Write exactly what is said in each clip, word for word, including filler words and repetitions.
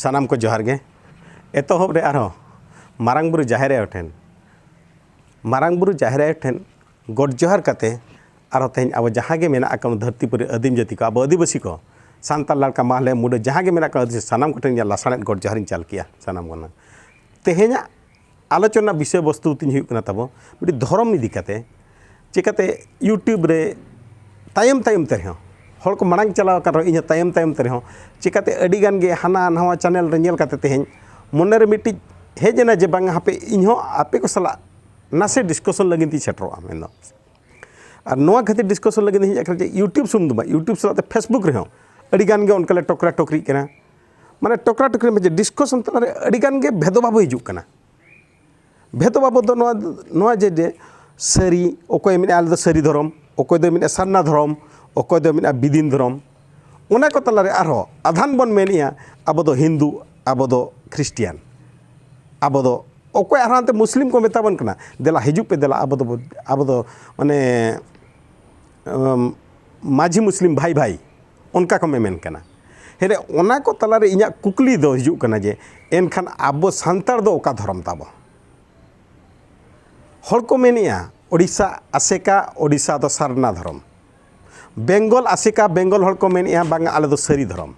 ᱥᱟᱱᱟᱢ ᱠᱚ ᱡᱚᱦᱟᱨ ᱜᱮ᱾ ᱮᱛᱚᱦᱚᱵ ᱨᱮ ᱟᱨᱦᱚᱸ ᱢᱟᱨᱟᱝ ᱵᱩᱨᱩ ᱡᱟᱦᱮᱨ ᱟᱭᱳ ᱴᱷᱮᱱ, ᱢᱟᱨᱟᱝ ᱵᱩᱨᱩ ᱡᱟᱦᱮᱨ ᱟᱭᱳ ᱴᱷᱮᱱ ᱜᱚᱰ ᱡᱚᱦᱟᱨ ᱠᱟᱛᱮ, ᱟᱨᱦᱚᱸ ᱛᱮᱦᱮᱧ ᱟᱵᱚ ᱡᱟᱦᱟᱸ ᱜᱮ ᱢᱮᱱᱟᱜ ᱟᱠᱟᱫ ᱫᱷᱟᱹᱨᱛᱤ ᱯᱩᱨᱤ ᱟᱹᱫᱤᱢ ᱡᱟᱹᱛᱤ ᱠᱚ, ᱟᱵᱚ ᱟᱹᱫᱤᱵᱟᱹᱥᱤ ᱠᱚ, ᱥᱟᱱᱛᱟᱲ, ᱞᱟᱲᱠᱟ, ᱢᱟᱦᱞᱮ, ᱢᱩᱰᱟᱹ, ᱡᱟᱦᱟᱸ ᱜᱮ ᱢᱮᱱᱟᱜ ᱠᱚᱣᱟ ᱟᱹᱫᱤᱵᱟᱹᱥᱤ, ᱥᱟᱱᱟᱢ ᱠᱚᱴᱷᱮᱱ ᱤᱧᱟᱹᱜ ᱞᱟᱥᱟᱲᱦᱮᱫ ᱜᱚᱰ ᱡᱚᱦᱟᱨᱤᱧ ᱪᱟᱞ ᱠᱮᱜᱼᱟ, ᱥᱟᱱᱟᱢ ᱠᱚ᱾ ᱛᱮᱦᱮᱧᱟᱜ ᱟᱞᱳᱪᱚᱱᱟ ᱵᱤᱥᱚᱭ ᱵᱚᱥᱛᱩ ᱛᱤᱧ ᱦᱩᱭᱩᱜ ᱠᱟᱱᱟ ᱛᱟᱵᱚ ᱢᱤᱫᱴᱤᱡ ᱫᱷᱚᱨᱚᱢ ᱤᱫᱤ ᱠᱟᱛᱮ᱾ ᱪᱤᱠᱟᱹᱛᱮ YouTube ᱨᱮ ᱛᱟᱭᱚᱢ ᱛᱟᱭᱚᱢ ᱛᱮ ᱨᱮᱦᱚᱸ, ᱦᱚᱲ ᱠᱚ ᱢᱟᱲᱟᱝ ᱪᱟᱞᱟᱣ ᱟᱠᱟᱱ ᱨᱮᱦᱚᱸ, ᱤᱧ ᱦᱚᱸ ᱛᱟᱭᱚᱢ ᱛᱟᱭᱚᱢ ᱛᱮ ᱨᱮᱦᱚᱸ, ᱪᱤᱠᱟᱹᱛᱮ ᱟᱹᱰᱤ ᱜᱟᱱ ᱜᱮ ᱦᱟᱱᱟ ᱱᱟᱣᱟ ᱪᱮᱱᱮᱞ ᱨᱮ ᱧᱮᱞ ᱠᱟᱛᱮ ᱛᱮᱦᱮᱧ ᱢᱚᱱᱮ ᱨᱮ ᱢᱤᱫᱴᱤᱡ ᱦᱮᱡ ᱮᱱᱟ ᱡᱮ ᱵᱟᱝ, ᱦᱟᱯᱮ, ᱤᱧ ᱦᱚᱸ ᱟᱯᱮ ᱠᱚ ᱥᱟᱞᱟᱜ ᱱᱟᱥᱮ ᱰᱤᱥᱠᱟᱥᱚᱱ ᱞᱟᱹᱜᱤᱫ ᱛᱤᱧ ᱥᱮᱴᱮᱨᱚᱜᱼᱟ ᱢᱮᱱᱫᱚ᱾ ᱟᱨ ᱱᱚᱣᱟ ᱠᱷᱟᱹᱛᱤᱨ ᱰᱤᱥᱠᱟᱥᱚᱱ ᱞᱟᱹᱜᱤᱫ ᱤᱧ ᱦᱮᱡ ᱟᱠᱟᱱᱟ ᱡᱮ YouTube ᱥᱩᱢᱩᱝ ᱫᱚ ᱵᱟᱝ, YouTube ᱥᱟᱞᱟᱜ ᱛᱮ Facebook ᱨᱮᱦᱚᱸ ᱟᱹᱰᱤ ᱜᱟᱱ ᱜᱮ ᱚᱱᱠᱟ ᱞᱮ ᱴᱚᱠᱨᱟ ᱴᱚᱠᱨᱤᱜ ᱠᱟᱱᱟ᱾ ᱢᱟᱱᱮ ᱴᱚᱠᱨᱟ ᱴᱚᱠᱨᱤ ᱢᱟᱱᱮ ᱰᱤᱥᱠᱟᱥᱚᱱ ᱛᱟᱞᱟᱨᱮ ᱟᱹᱰᱤ ᱜᱟᱱ ᱜᱮ ᱵᱷᱮᱫᱚ ᱵᱷᱟᱵᱚ ᱦᱤᱡᱩᱜ ᱠᱟᱱᱟ᱾ ᱵᱷᱮᱫᱚ ᱵᱷᱟᱵᱚ ᱫᱚ ᱱᱚᱣᱟ, ᱱᱚᱣᱟ ᱡᱮ, ᱡᱮ ᱥᱟᱹᱨᱤ, ᱚᱠᱚᱭᱮ ᱢᱮᱱᱮᱫᱼᱟ ᱟᱞᱮ ᱫᱚ ᱥᱟᱹᱨᱤ ᱫᱷᱚᱨᱚᱢ, ᱚᱠᱚᱭ ᱫᱚᱭ ᱢᱮᱱᱮᱫᱼᱟ ᱥᱟᱨᱱᱟ ᱫᱷᱚᱨᱚᱢ, ᱚᱠᱚᱭ ᱫᱚᱭ ᱢᱮᱱᱮᱫᱼᱟ ᱵᱤᱫᱤᱱ ᱫᱷᱚᱨᱚᱢ᱾ ᱚᱱᱟ ᱠᱚ ᱛᱟᱞᱟᱨᱮ ᱟᱨᱦᱚᱸ ᱟᱫᱷᱟᱱ ᱵᱚᱱ ᱢᱮᱱᱮᱫᱼᱟ ᱟᱵᱚ ᱫᱚ ᱦᱤᱱᱫᱩ, ᱟᱵᱚ ᱫᱚ ᱠᱷᱨᱤᱥᱴᱤᱭᱟᱱ, ᱟᱵᱚ ᱫᱚ ᱚᱠᱚᱭ ᱟᱨᱦᱚᱸ ᱦᱟᱱᱛᱮ ᱢᱩᱥᱞᱤᱢ ᱠᱚ ᱢᱮᱛᱟ ᱵᱚᱱ ᱠᱟᱱᱟ, ᱫᱮᱞᱟ ᱦᱤᱡᱩᱜ ᱯᱮ, ᱫᱮᱞᱟ ᱟᱵᱚ ᱫᱚ, ᱟᱵᱚ ᱫᱚ ᱢᱟᱱᱮ, ᱟᱢ, ᱢᱟᱹᱡᱷᱤ ᱢᱩᱥᱞᱤᱢ ᱵᱷᱟᱭ ᱵᱷᱟᱭ, ᱚᱱᱠᱟ ᱠᱚ ᱢᱮᱢᱮᱱ ᱠᱟᱱᱟ᱾ ᱦᱮᱸ, ᱚᱱᱟ ᱠᱚ ᱛᱟᱞᱟᱨᱮ ᱤᱧᱟᱹᱜ ᱠᱩᱠᱞᱤ ᱫᱚ ᱦᱤᱡᱩᱜ ᱠᱟᱱᱟ ᱡᱮ, ᱮᱱᱠᱷᱟᱱ ᱟᱵᱚ ᱥᱟᱱᱛᱟᱲ ᱫᱚ ᱚᱠᱟ ᱫᱷᱚᱨᱚᱢ ᱛᱟᱵᱚ? ᱦᱚᱲ ᱠᱚ ᱢᱮᱱᱮᱫᱼᱟ ᱳᱰᱤᱥᱟ ᱟᱥᱮᱠᱟ, ᱳᱰᱤᱥᱟ ᱫᱚ ᱥᱟᱨᱱᱟ ᱫᱷᱚᱨᱚᱢ᱾ ᱵᱮᱝᱜᱚᱞ ᱟᱥᱮᱠᱟ, ᱵᱮᱝᱜᱚᱞ ᱦᱚᱲ ᱠᱚ ᱢᱮᱱᱮᱫᱼᱟ ᱵᱟᱝᱟ, ᱟᱞᱮ ᱫᱚ ᱥᱟᱹᱨᱤ ᱫᱷᱚᱨᱚᱢ᱾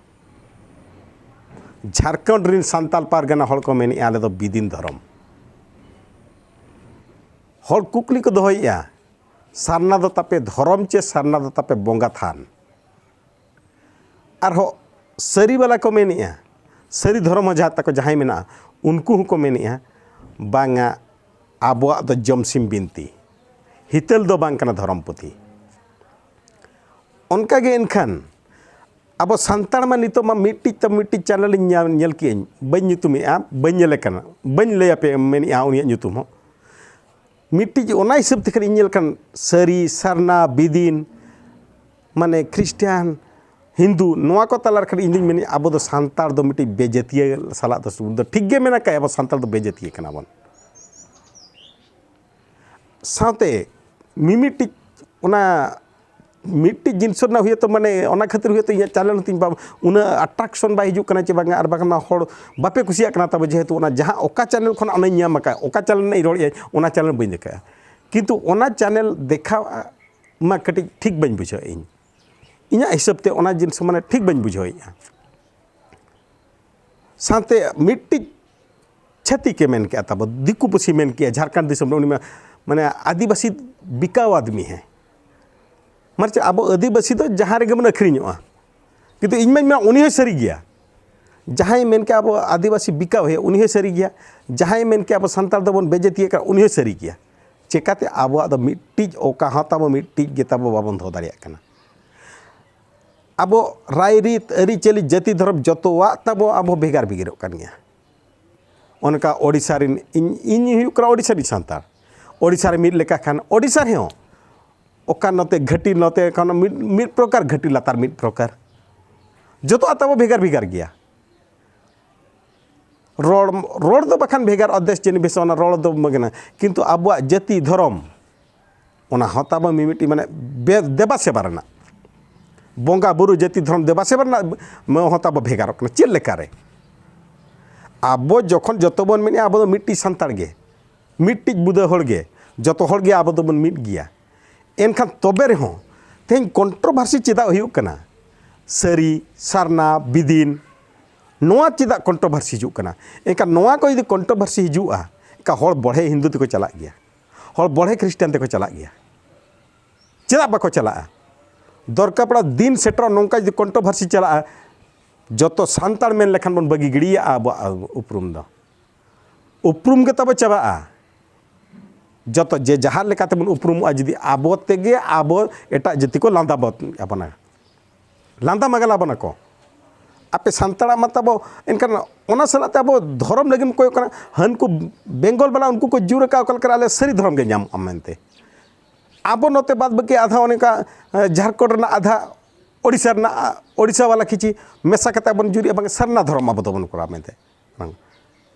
ᱡᱷᱟᱲᱠᱷᱚᱸᱰ ᱨᱤᱱ ᱥᱟᱱᱛᱟᱞ ᱯᱟᱨᱜᱟᱱᱟ ᱦᱚᱲ ᱠᱚ ᱢᱮᱱᱮᱫᱼᱟ ᱟᱞᱮ ᱫᱚ ᱵᱤᱫᱤᱱ ᱫᱷᱚᱨᱚᱢ᱾ ᱦᱚᱲ ᱠᱩᱠᱞᱤ ᱠᱚ ᱫᱚᱦᱚᱭᱮᱫᱼᱟ, ᱥᱟᱨᱱᱟ ᱫᱚ ᱛᱟᱯᱮ ᱫᱷᱚᱨᱚᱢ ᱪᱮ ᱥᱟᱨᱱᱟ ᱫᱚ ᱛᱟᱯᱮ ᱵᱚᱸᱜᱟ ᱛᱷᱟᱱ? ᱟᱨᱦᱚᱸ ᱥᱟᱹᱨᱤ ᱵᱟᱞᱟ ᱠᱚ ᱢᱮᱱᱮᱫᱼᱟ, ᱥᱟᱹᱨᱤ ᱫᱷᱚᱨᱚᱢ ᱦᱚᱸ ᱡᱟᱦᱟᱸ ᱛᱟᱠᱚ ᱡᱟᱦᱟᱸᱭ ᱢᱮᱱᱟᱜᱼᱟ, ᱩᱱᱠᱩ ᱦᱚᱸᱠᱚ ᱢᱮᱱᱮᱫᱼᱟ, ᱵᱟᱝᱟ, ᱟᱵᱚᱣᱟᱜ ᱫᱚ ᱡᱚᱢᱥᱤᱢ ᱵᱤᱱᱛᱤ, ᱦᱤᱛᱟᱹᱞ ᱫᱚ ᱵᱟᱝ ᱠᱟᱱᱟ ᱫᱷᱚᱨᱚᱢ ᱯᱩᱛᱷᱤ᱾ ᱚᱱᱠᱟᱜᱮ ᱮᱱᱠᱷᱟᱱ ᱟᱵᱚ ᱥᱟᱱᱛᱟᱲ ᱢᱟ ᱱᱤᱛᱚᱜ ᱢᱟ ᱢᱤᱫᱴᱤᱡ ᱛᱟᱭᱚᱢ ᱢᱤᱫᱴᱤᱡ ᱪᱮᱱᱮᱞ ᱤᱧ ᱧᱟᱢ, ᱧᱮᱞ ᱠᱮᱜᱼᱟᱹᱧ, ᱵᱟᱹᱧ ᱧᱩᱛᱩᱢᱮᱜᱼᱟ, ᱵᱟᱹᱧ ᱧᱮᱞᱮ ᱠᱟᱱᱟ, ᱵᱟᱹᱧ ᱞᱟᱹᱭ ᱟᱯᱮ ᱢᱮᱱᱮᱜᱼᱟ ᱩᱱᱤᱭᱟᱜ ᱧᱩᱛᱩᱢ ᱦᱚᱸ᱾ ᱢᱤᱫᱴᱤᱡ ᱚᱱᱟ ᱦᱤᱥᱟᱹᱵ ᱛᱮ ᱠᱷᱟᱱ ᱤᱧ ᱧᱮᱞ ᱠᱷᱟᱱ ᱥᱟᱹᱨᱤ, ᱥᱟᱨᱱᱟ, ᱵᱤᱫᱤᱱ, ᱢᱟᱱᱮ ᱠᱷᱨᱤᱥᱴᱟᱱ, ᱦᱤᱱᱫᱩ, ᱱᱚᱣᱟ ᱠᱚ ᱛᱟᱞᱟ ᱨᱮ ᱠᱷᱟᱱ ᱤᱧ ᱫᱩᱧ ᱢᱮᱱᱮᱜᱼᱟ ᱟᱵᱚ ᱫᱚ ᱥᱟᱱᱛᱟᱲ ᱫᱚ ᱢᱤᱫᱴᱤᱡ ᱵᱮᱡᱟᱹᱛᱤᱭᱟᱹ ᱥᱟᱞᱟᱜ ᱫᱚ ᱥᱩᱨ ᱫᱚ ᱴᱷᱤᱠ ᱜᱮ ᱢᱮᱱᱟᱜ ᱠᱟᱜᱼᱟ, ᱟᱵᱚ ᱥᱟᱱᱛᱟᱲ ᱫᱚ ᱵᱮᱡᱟᱹᱛᱤᱭᱟᱹ ᱠᱟᱱᱟ ᱵᱚᱱ᱾ ᱥᱟᱶᱛᱮ ᱢᱤᱢᱤᱫᱴᱤᱡ ᱚᱱᱟ ᱢᱤᱫᱴᱤᱡ ᱡᱤᱱᱤᱥ ᱨᱮᱱᱟᱜ ᱦᱩᱭᱩᱜ ᱛᱟᱢᱟ, ᱢᱟᱱᱮ ᱚᱱᱟ ᱠᱷᱟᱹᱛᱤᱨ ᱦᱩᱭᱩᱜ ᱛᱟᱢᱟ ᱤᱧᱟᱹᱜ ᱪᱮᱱᱮᱞ ᱦᱚᱸ ᱛᱤᱧ ᱵᱟᱝ ᱩᱱᱟᱹᱜ ᱟᱴᱨᱟᱠᱥᱚᱱ ᱵᱟᱭ ᱦᱤᱡᱩᱜ ᱠᱟᱱᱟ, ᱪᱮ ᱵᱟᱝᱟ, ᱟᱨ ᱵᱟᱝᱠᱷᱟᱱ ᱦᱚᱲ ᱵᱟᱯᱮ ᱠᱩᱥᱤᱭᱟᱜ ᱠᱟᱱᱟ ᱛᱟᱵᱚ, ᱡᱮᱦᱮᱛᱩ ᱚᱱᱟ ᱡᱟᱦᱟᱸ ᱚᱠᱟ ᱪᱮᱱᱮᱞ ᱠᱷᱚᱱᱟᱜ ᱚᱱᱟᱧ ᱧᱟᱢ ᱟᱠᱟᱫ, ᱚᱠᱟ ᱪᱮᱱᱮᱞ ᱨᱮᱱᱟᱜ ᱤᱧ ᱨᱚᱲᱮᱫᱼᱟ, ᱚᱱᱟ ᱪᱮᱱᱮᱞ ᱵᱟᱹᱧ ᱫᱮᱠᱷᱟᱜᱼᱟ᱾ ᱠᱤᱱᱛᱩ ᱚᱱᱟ ᱪᱮᱱᱮᱞ ᱫᱮᱠᱷᱟᱣ ᱢᱟ ᱠᱟᱹᱴᱤᱡ ᱴᱷᱤᱠ ᱵᱟᱹᱧ ᱵᱩᱡᱷᱟᱹᱣᱮᱫ ᱤᱧ, ᱤᱧᱟᱹᱜ ᱦᱤᱥᱟᱹᱵ ᱛᱮ ᱚᱱᱟ ᱡᱤᱱᱤᱥ ᱢᱟᱱᱮ ᱴᱷᱤᱠ ᱵᱟᱹᱧ ᱵᱩᱡᱷᱟᱹᱣᱮᱫᱼᱟ᱾ ᱥᱟᱶᱛᱮ ᱢᱤᱫᱴᱤᱡ ᱪᱷᱟᱹᱛᱤᱠᱮ ᱢᱮᱱ ᱠᱮᱜᱼᱟ, ᱛᱟᱵᱚ ᱫᱤᱠᱩ ᱯᱩᱥᱤ ᱢᱮᱱ ᱠᱮᱜᱼᱟ, ᱡᱷᱟᱲᱠᱷᱚᱸᱰ ᱫᱤᱥᱚᱢ ᱨᱮ ᱩᱱᱤ ᱢᱟ ᱢᱟᱱᱮ ᱟᱹᱫᱤᱵᱟᱹᱥᱤ ᱵᱤᱠᱟᱣ ᱟᱫᱢᱤ ᱦᱮᱸ, ᱢᱟᱱᱮ ᱪᱮᱫ, ᱟᱵᱚ ᱟᱹᱫᱤᱵᱟᱹᱥᱤ ᱫᱚ ᱡᱟᱦᱟᱸ ᱨᱮᱜᱮ ᱵᱚᱱ ᱟᱹᱠᱷᱨᱤᱧᱚᱜᱼᱟ᱾ ᱠᱤᱱᱛᱩ ᱤᱧ ᱢᱟᱧ ᱢᱮᱱᱟ ᱩᱱᱤ ᱦᱚᱸᱭ ᱥᱟᱹᱨᱤ ᱜᱮᱭᱟ᱾ ᱡᱟᱦᱟᱸᱭ ᱢᱮᱱ ᱠᱮᱜᱼᱟ ᱟᱵᱚ ᱟᱹᱫᱤᱵᱟᱹᱥᱤ ᱵᱤᱠᱟᱣ ᱦᱮ, ᱩᱱᱤ ᱦᱚᱸᱭ ᱥᱟᱹᱨᱤ ᱜᱮᱭᱟ᱾ ᱡᱟᱦᱟᱸᱭ ᱢᱮᱱ ᱠᱮᱜᱼᱟ ᱟᱵᱚ ᱥᱟᱱᱛᱟᱲ ᱫᱚᱵᱚᱱ ᱵᱮᱡᱟᱹᱛᱤᱭᱮᱫ ᱠᱟᱱᱟ, ᱩᱱᱤ ᱦᱚᱸᱭ ᱥᱟᱹᱨᱤ ᱜᱮᱭᱟ᱾ ᱪᱮᱠᱟᱛᱮ ᱟᱵᱚᱣᱟᱜ ᱫᱚ ᱢᱤᱫᱴᱤᱡ ᱚᱠᱟ ᱦᱚᱸ ᱛᱟᱵᱚ ᱢᱤᱫᱴᱤᱡ ᱜᱮ ᱛᱟᱵᱚ ᱵᱟᱵᱚᱱ ᱫᱚᱦᱚ ᱫᱟᱲᱮᱭᱟᱜ ᱠᱟᱱᱟ᱾ ᱟᱵᱚ ᱨᱟᱭᱨᱤᱛ, ᱟᱹᱨᱤᱪᱟᱹᱞᱤ, ᱡᱟᱹᱛᱤ, ᱫᱷᱚᱨᱚᱢ ᱡᱚᱛᱚᱣᱟᱜ ᱛᱟᱵᱚ ᱟᱵᱚ ᱵᱷᱮᱜᱟᱨ ᱵᱷᱮᱜᱟᱨᱚᱜ ᱠᱟᱱ ᱜᱮᱭᱟ᱾ ᱚᱱᱠᱟ ᱳᱰᱤᱥᱟ ᱨᱮᱱ, ᱤᱧ, ᱤᱧ ᱦᱩᱭᱩᱜ ᱠᱟᱱᱟ ᱳᱰᱤᱥᱟ ᱨᱤᱱ ᱥᱟᱱᱛᱟᱲ᱾ ᱳᱰᱤᱥᱟ ᱨᱮ ᱢᱤᱫ ᱞᱮᱠᱟ ᱠᱷᱟᱱ ᱳᱰᱤᱥᱟ ᱨᱮᱦᱚᱸ ᱚᱠᱟ ᱱᱚᱛᱮ ᱜᱷᱟᱹᱴᱤ, ᱱᱚᱛᱮ ᱠᱷᱟᱱ ᱢᱤᱫ, ᱢᱤᱫ ᱯᱨᱚᱠᱟᱨ ᱜᱷᱟᱹᱴᱤ, ᱞᱟᱛᱟᱨ ᱢᱤᱫ ᱯᱨᱚᱠᱟᱨ᱾ ᱡᱚᱛᱚᱣᱟᱜ ᱛᱟᱵᱚ ᱵᱷᱮᱜᱟᱨ ᱵᱷᱮᱜᱟᱨ ᱜᱮᱭᱟ᱾ ᱨᱚᱲ, ᱨᱚᱲ ᱫᱚ ᱵᱟᱠᱷᱟᱱ ᱵᱷᱮᱜᱟᱨᱚᱜᱼᱟ, ᱫᱮᱥ ᱡᱟᱹᱱᱤ ᱵᱷᱮᱥ ᱚᱱᱟ ᱨᱚᱲ ᱫᱚ ᱢᱟᱹᱜᱽᱱᱟ, ᱠᱤᱱᱛᱩ ᱟᱵᱚᱣᱟᱜ ᱡᱟᱹᱛᱤ ᱫᱷᱚᱨᱚᱢ ᱚᱱᱟ ᱦᱚᱸ ᱛᱟᱵᱚ ᱢᱤᱢᱤᱫᱴᱤᱡ ᱢᱟᱱᱮ ᱵᱮ-, ᱫᱮᱵᱟ ᱥᱮᱵᱟ ᱨᱮᱱᱟᱜ, ᱵᱚᱸᱜᱟ ᱵᱩᱨᱩ ᱡᱟᱹᱛᱤ ᱫᱷᱚᱨᱚᱢ ᱫᱮᱵᱟ ᱥᱮᱵᱟ ᱨᱮᱱᱟᱜ ᱢᱟᱹ ᱦᱚᱸ ᱛᱟᱵᱚ ᱵᱷᱮᱜᱟᱨᱚᱜ ᱠᱟᱱᱟ᱾ ᱪᱮᱫ ᱞᱮᱠᱟᱨᱮ? ᱟᱵᱚ ᱡᱚᱠᱷᱚᱱ ᱡᱚᱛᱚ ᱵᱚᱱ ᱢᱮᱱᱮᱜᱼᱟ ᱟᱵᱚ ᱫᱚ ᱢᱤᱫᱴᱤᱡ ᱥᱟᱱᱛᱟᱲ ᱜᱮ, ᱢᱤᱫᱴᱤᱡ ᱵᱩᱫᱟᱹ ᱦᱚᱲ ᱜᱮ, ᱡᱚᱛᱚ ᱦᱚᱲ ᱜᱮ ᱟᱵᱚ ᱫᱚᱵᱚᱱ ᱢᱤᱫ ᱜᱮᱭᱟ, ᱮᱱᱠᱷᱟᱱ ᱛᱚᱵᱮ ᱨᱮᱦᱚᱸ ᱛᱮᱦᱮᱧ ᱠᱚᱱᱴᱨᱳᱵᱷᱟᱨᱥᱤ ᱪᱮᱫᱟᱜ ᱦᱩᱭᱩᱜ ᱠᱟᱱᱟ? ᱥᱟᱹᱨᱤ, ᱥᱟᱨᱱᱟ, ᱵᱤᱫᱤᱱ, ᱱᱚᱣᱟ ᱪᱮᱫᱟᱜ ᱠᱚᱱᱴᱨᱳᱵᱷᱟᱨᱥᱤ ᱦᱤᱡᱩᱜ ᱠᱟᱱᱟ? ᱮᱱᱠᱷᱟᱱ ᱱᱚᱣᱟ ᱠᱚ ᱡᱩᱫᱤ ᱠᱚᱱᱴᱨᱳᱵᱷᱟᱨᱥᱤ ᱦᱤᱡᱩᱜᱼᱟ, ᱮᱱᱠᱷᱟᱱ ᱦᱚᱲ ᱵᱚᱲᱦᱮ ᱦᱤᱱᱫᱩ ᱛᱮᱠᱚ ᱪᱟᱞᱟᱜ ᱜᱮᱭᱟ, ᱦᱚᱲ ᱵᱚᱲᱦᱮ ᱠᱷᱨᱤᱥᱴᱟᱱ ᱛᱮᱠᱚ ᱪᱟᱞᱟᱜ ᱜᱮᱭᱟ᱾ ᱪᱮᱫᱟᱜ ᱵᱟᱠᱚ ᱪᱟᱞᱟᱜᱼᱟ? ᱫᱚᱨᱠᱟᱨ ᱯᱟᱲᱟ ᱫᱤᱱ ᱥᱮᱴᱮᱨᱚᱜ, ᱱᱚᱝᱠᱟ ᱡᱩᱫᱤ ᱠᱚᱱᱴᱨᱳᱵᱷᱟᱨᱥᱤ ᱪᱟᱞᱟᱜᱼᱟ, ᱡᱚᱛᱚ ᱥᱟᱱᱛᱟᱲ ᱢᱮᱱ ᱞᱮᱠᱷᱟᱱ ᱵᱚᱱ ᱵᱟᱹᱜᱤ ᱜᱤᱰᱤᱭᱟᱜᱼᱟ ᱟᱵᱚᱣᱟᱜ ᱩᱯᱨᱩᱢ ᱫᱚ᱾ ᱩᱯᱨᱩᱢ ᱜᱮ ᱛᱟᱵᱚ ᱪᱟᱵᱟᱜᱼᱟ᱾ ᱡᱚᱛᱚ ᱡᱮ ᱡᱟᱦᱟᱸ ᱞᱮᱠᱟ ᱛᱮᱵᱚᱱ ᱩᱯᱨᱩᱢᱚᱜᱼᱟ, ᱡᱩᱫᱤ ᱟᱵᱚ ᱛᱮᱜᱮ ᱟᱵᱚ ᱮᱴᱟᱜ ᱡᱟᱹᱛᱤ ᱠᱚ ᱞᱟᱸᱫᱟ ᱵᱚ-, ᱟᱵᱚᱱᱟ, ᱞᱟᱸᱫᱟ ᱢᱟᱜᱟᱞ ᱟᱵᱚᱱᱟ ᱠᱚ᱾ ᱟᱯᱮ ᱥᱟᱱᱛᱟᱲᱟᱜ ᱢᱟ ᱛᱟᱵᱚ, ᱮᱱᱠᱷᱟᱱ ᱚᱱᱟ ᱥᱟᱞᱟᱜ ᱛᱮ ᱟᱵᱚ ᱫᱷᱚᱨᱚᱢ ᱞᱟᱹᱜᱤᱫ ᱮᱢ ᱠᱚᱭᱚᱜ ᱠᱟᱱᱟ, ᱦᱟᱹᱱᱠᱩ ᱵᱮᱝᱜᱚᱞ ᱵᱟᱞᱟ ᱩᱱᱠᱩ ᱠᱚ ᱡᱩᱨ ᱟᱠᱟᱫ ᱚᱠᱟ ᱞᱮᱠᱟᱨᱮ ᱟᱞᱮ ᱥᱟᱹᱨᱤ ᱫᱷᱚᱨᱚᱢ ᱜᱮ ᱧᱟᱢᱚᱜᱼᱟ ᱢᱮᱱᱛᱮ᱾ ᱟᱵᱚ ᱱᱚᱛᱮ ᱵᱟᱫ ᱵᱟᱹᱠᱤ ᱟᱫᱷᱟ ᱚᱱᱮ ᱚᱱᱠᱟ, ᱮ, ᱡᱷᱟᱲᱠᱷᱚᱸᱰ ᱨᱮᱱᱟᱜ ᱟᱫᱷᱟ, ᱳᱰᱤᱥᱟ ᱨᱮᱱᱟᱜ, ᱳᱰᱤᱥᱟ ᱵᱟᱞᱟ ᱠᱤᱪᱷᱤ ᱢᱮᱥᱟ ᱠᱟᱛᱮ ᱵᱚᱱ ᱡᱩᱨᱤᱜᱼᱟ, ᱵᱟᱝ ᱥᱟᱨᱱᱟ ᱫᱷᱚᱨᱚᱢ ᱟᱵᱚ ᱫᱚᱵᱚᱱ ᱠᱚᱨᱟᱣᱟ ᱢᱮᱱᱛᱮ᱾ ᱵᱟᱝ᱾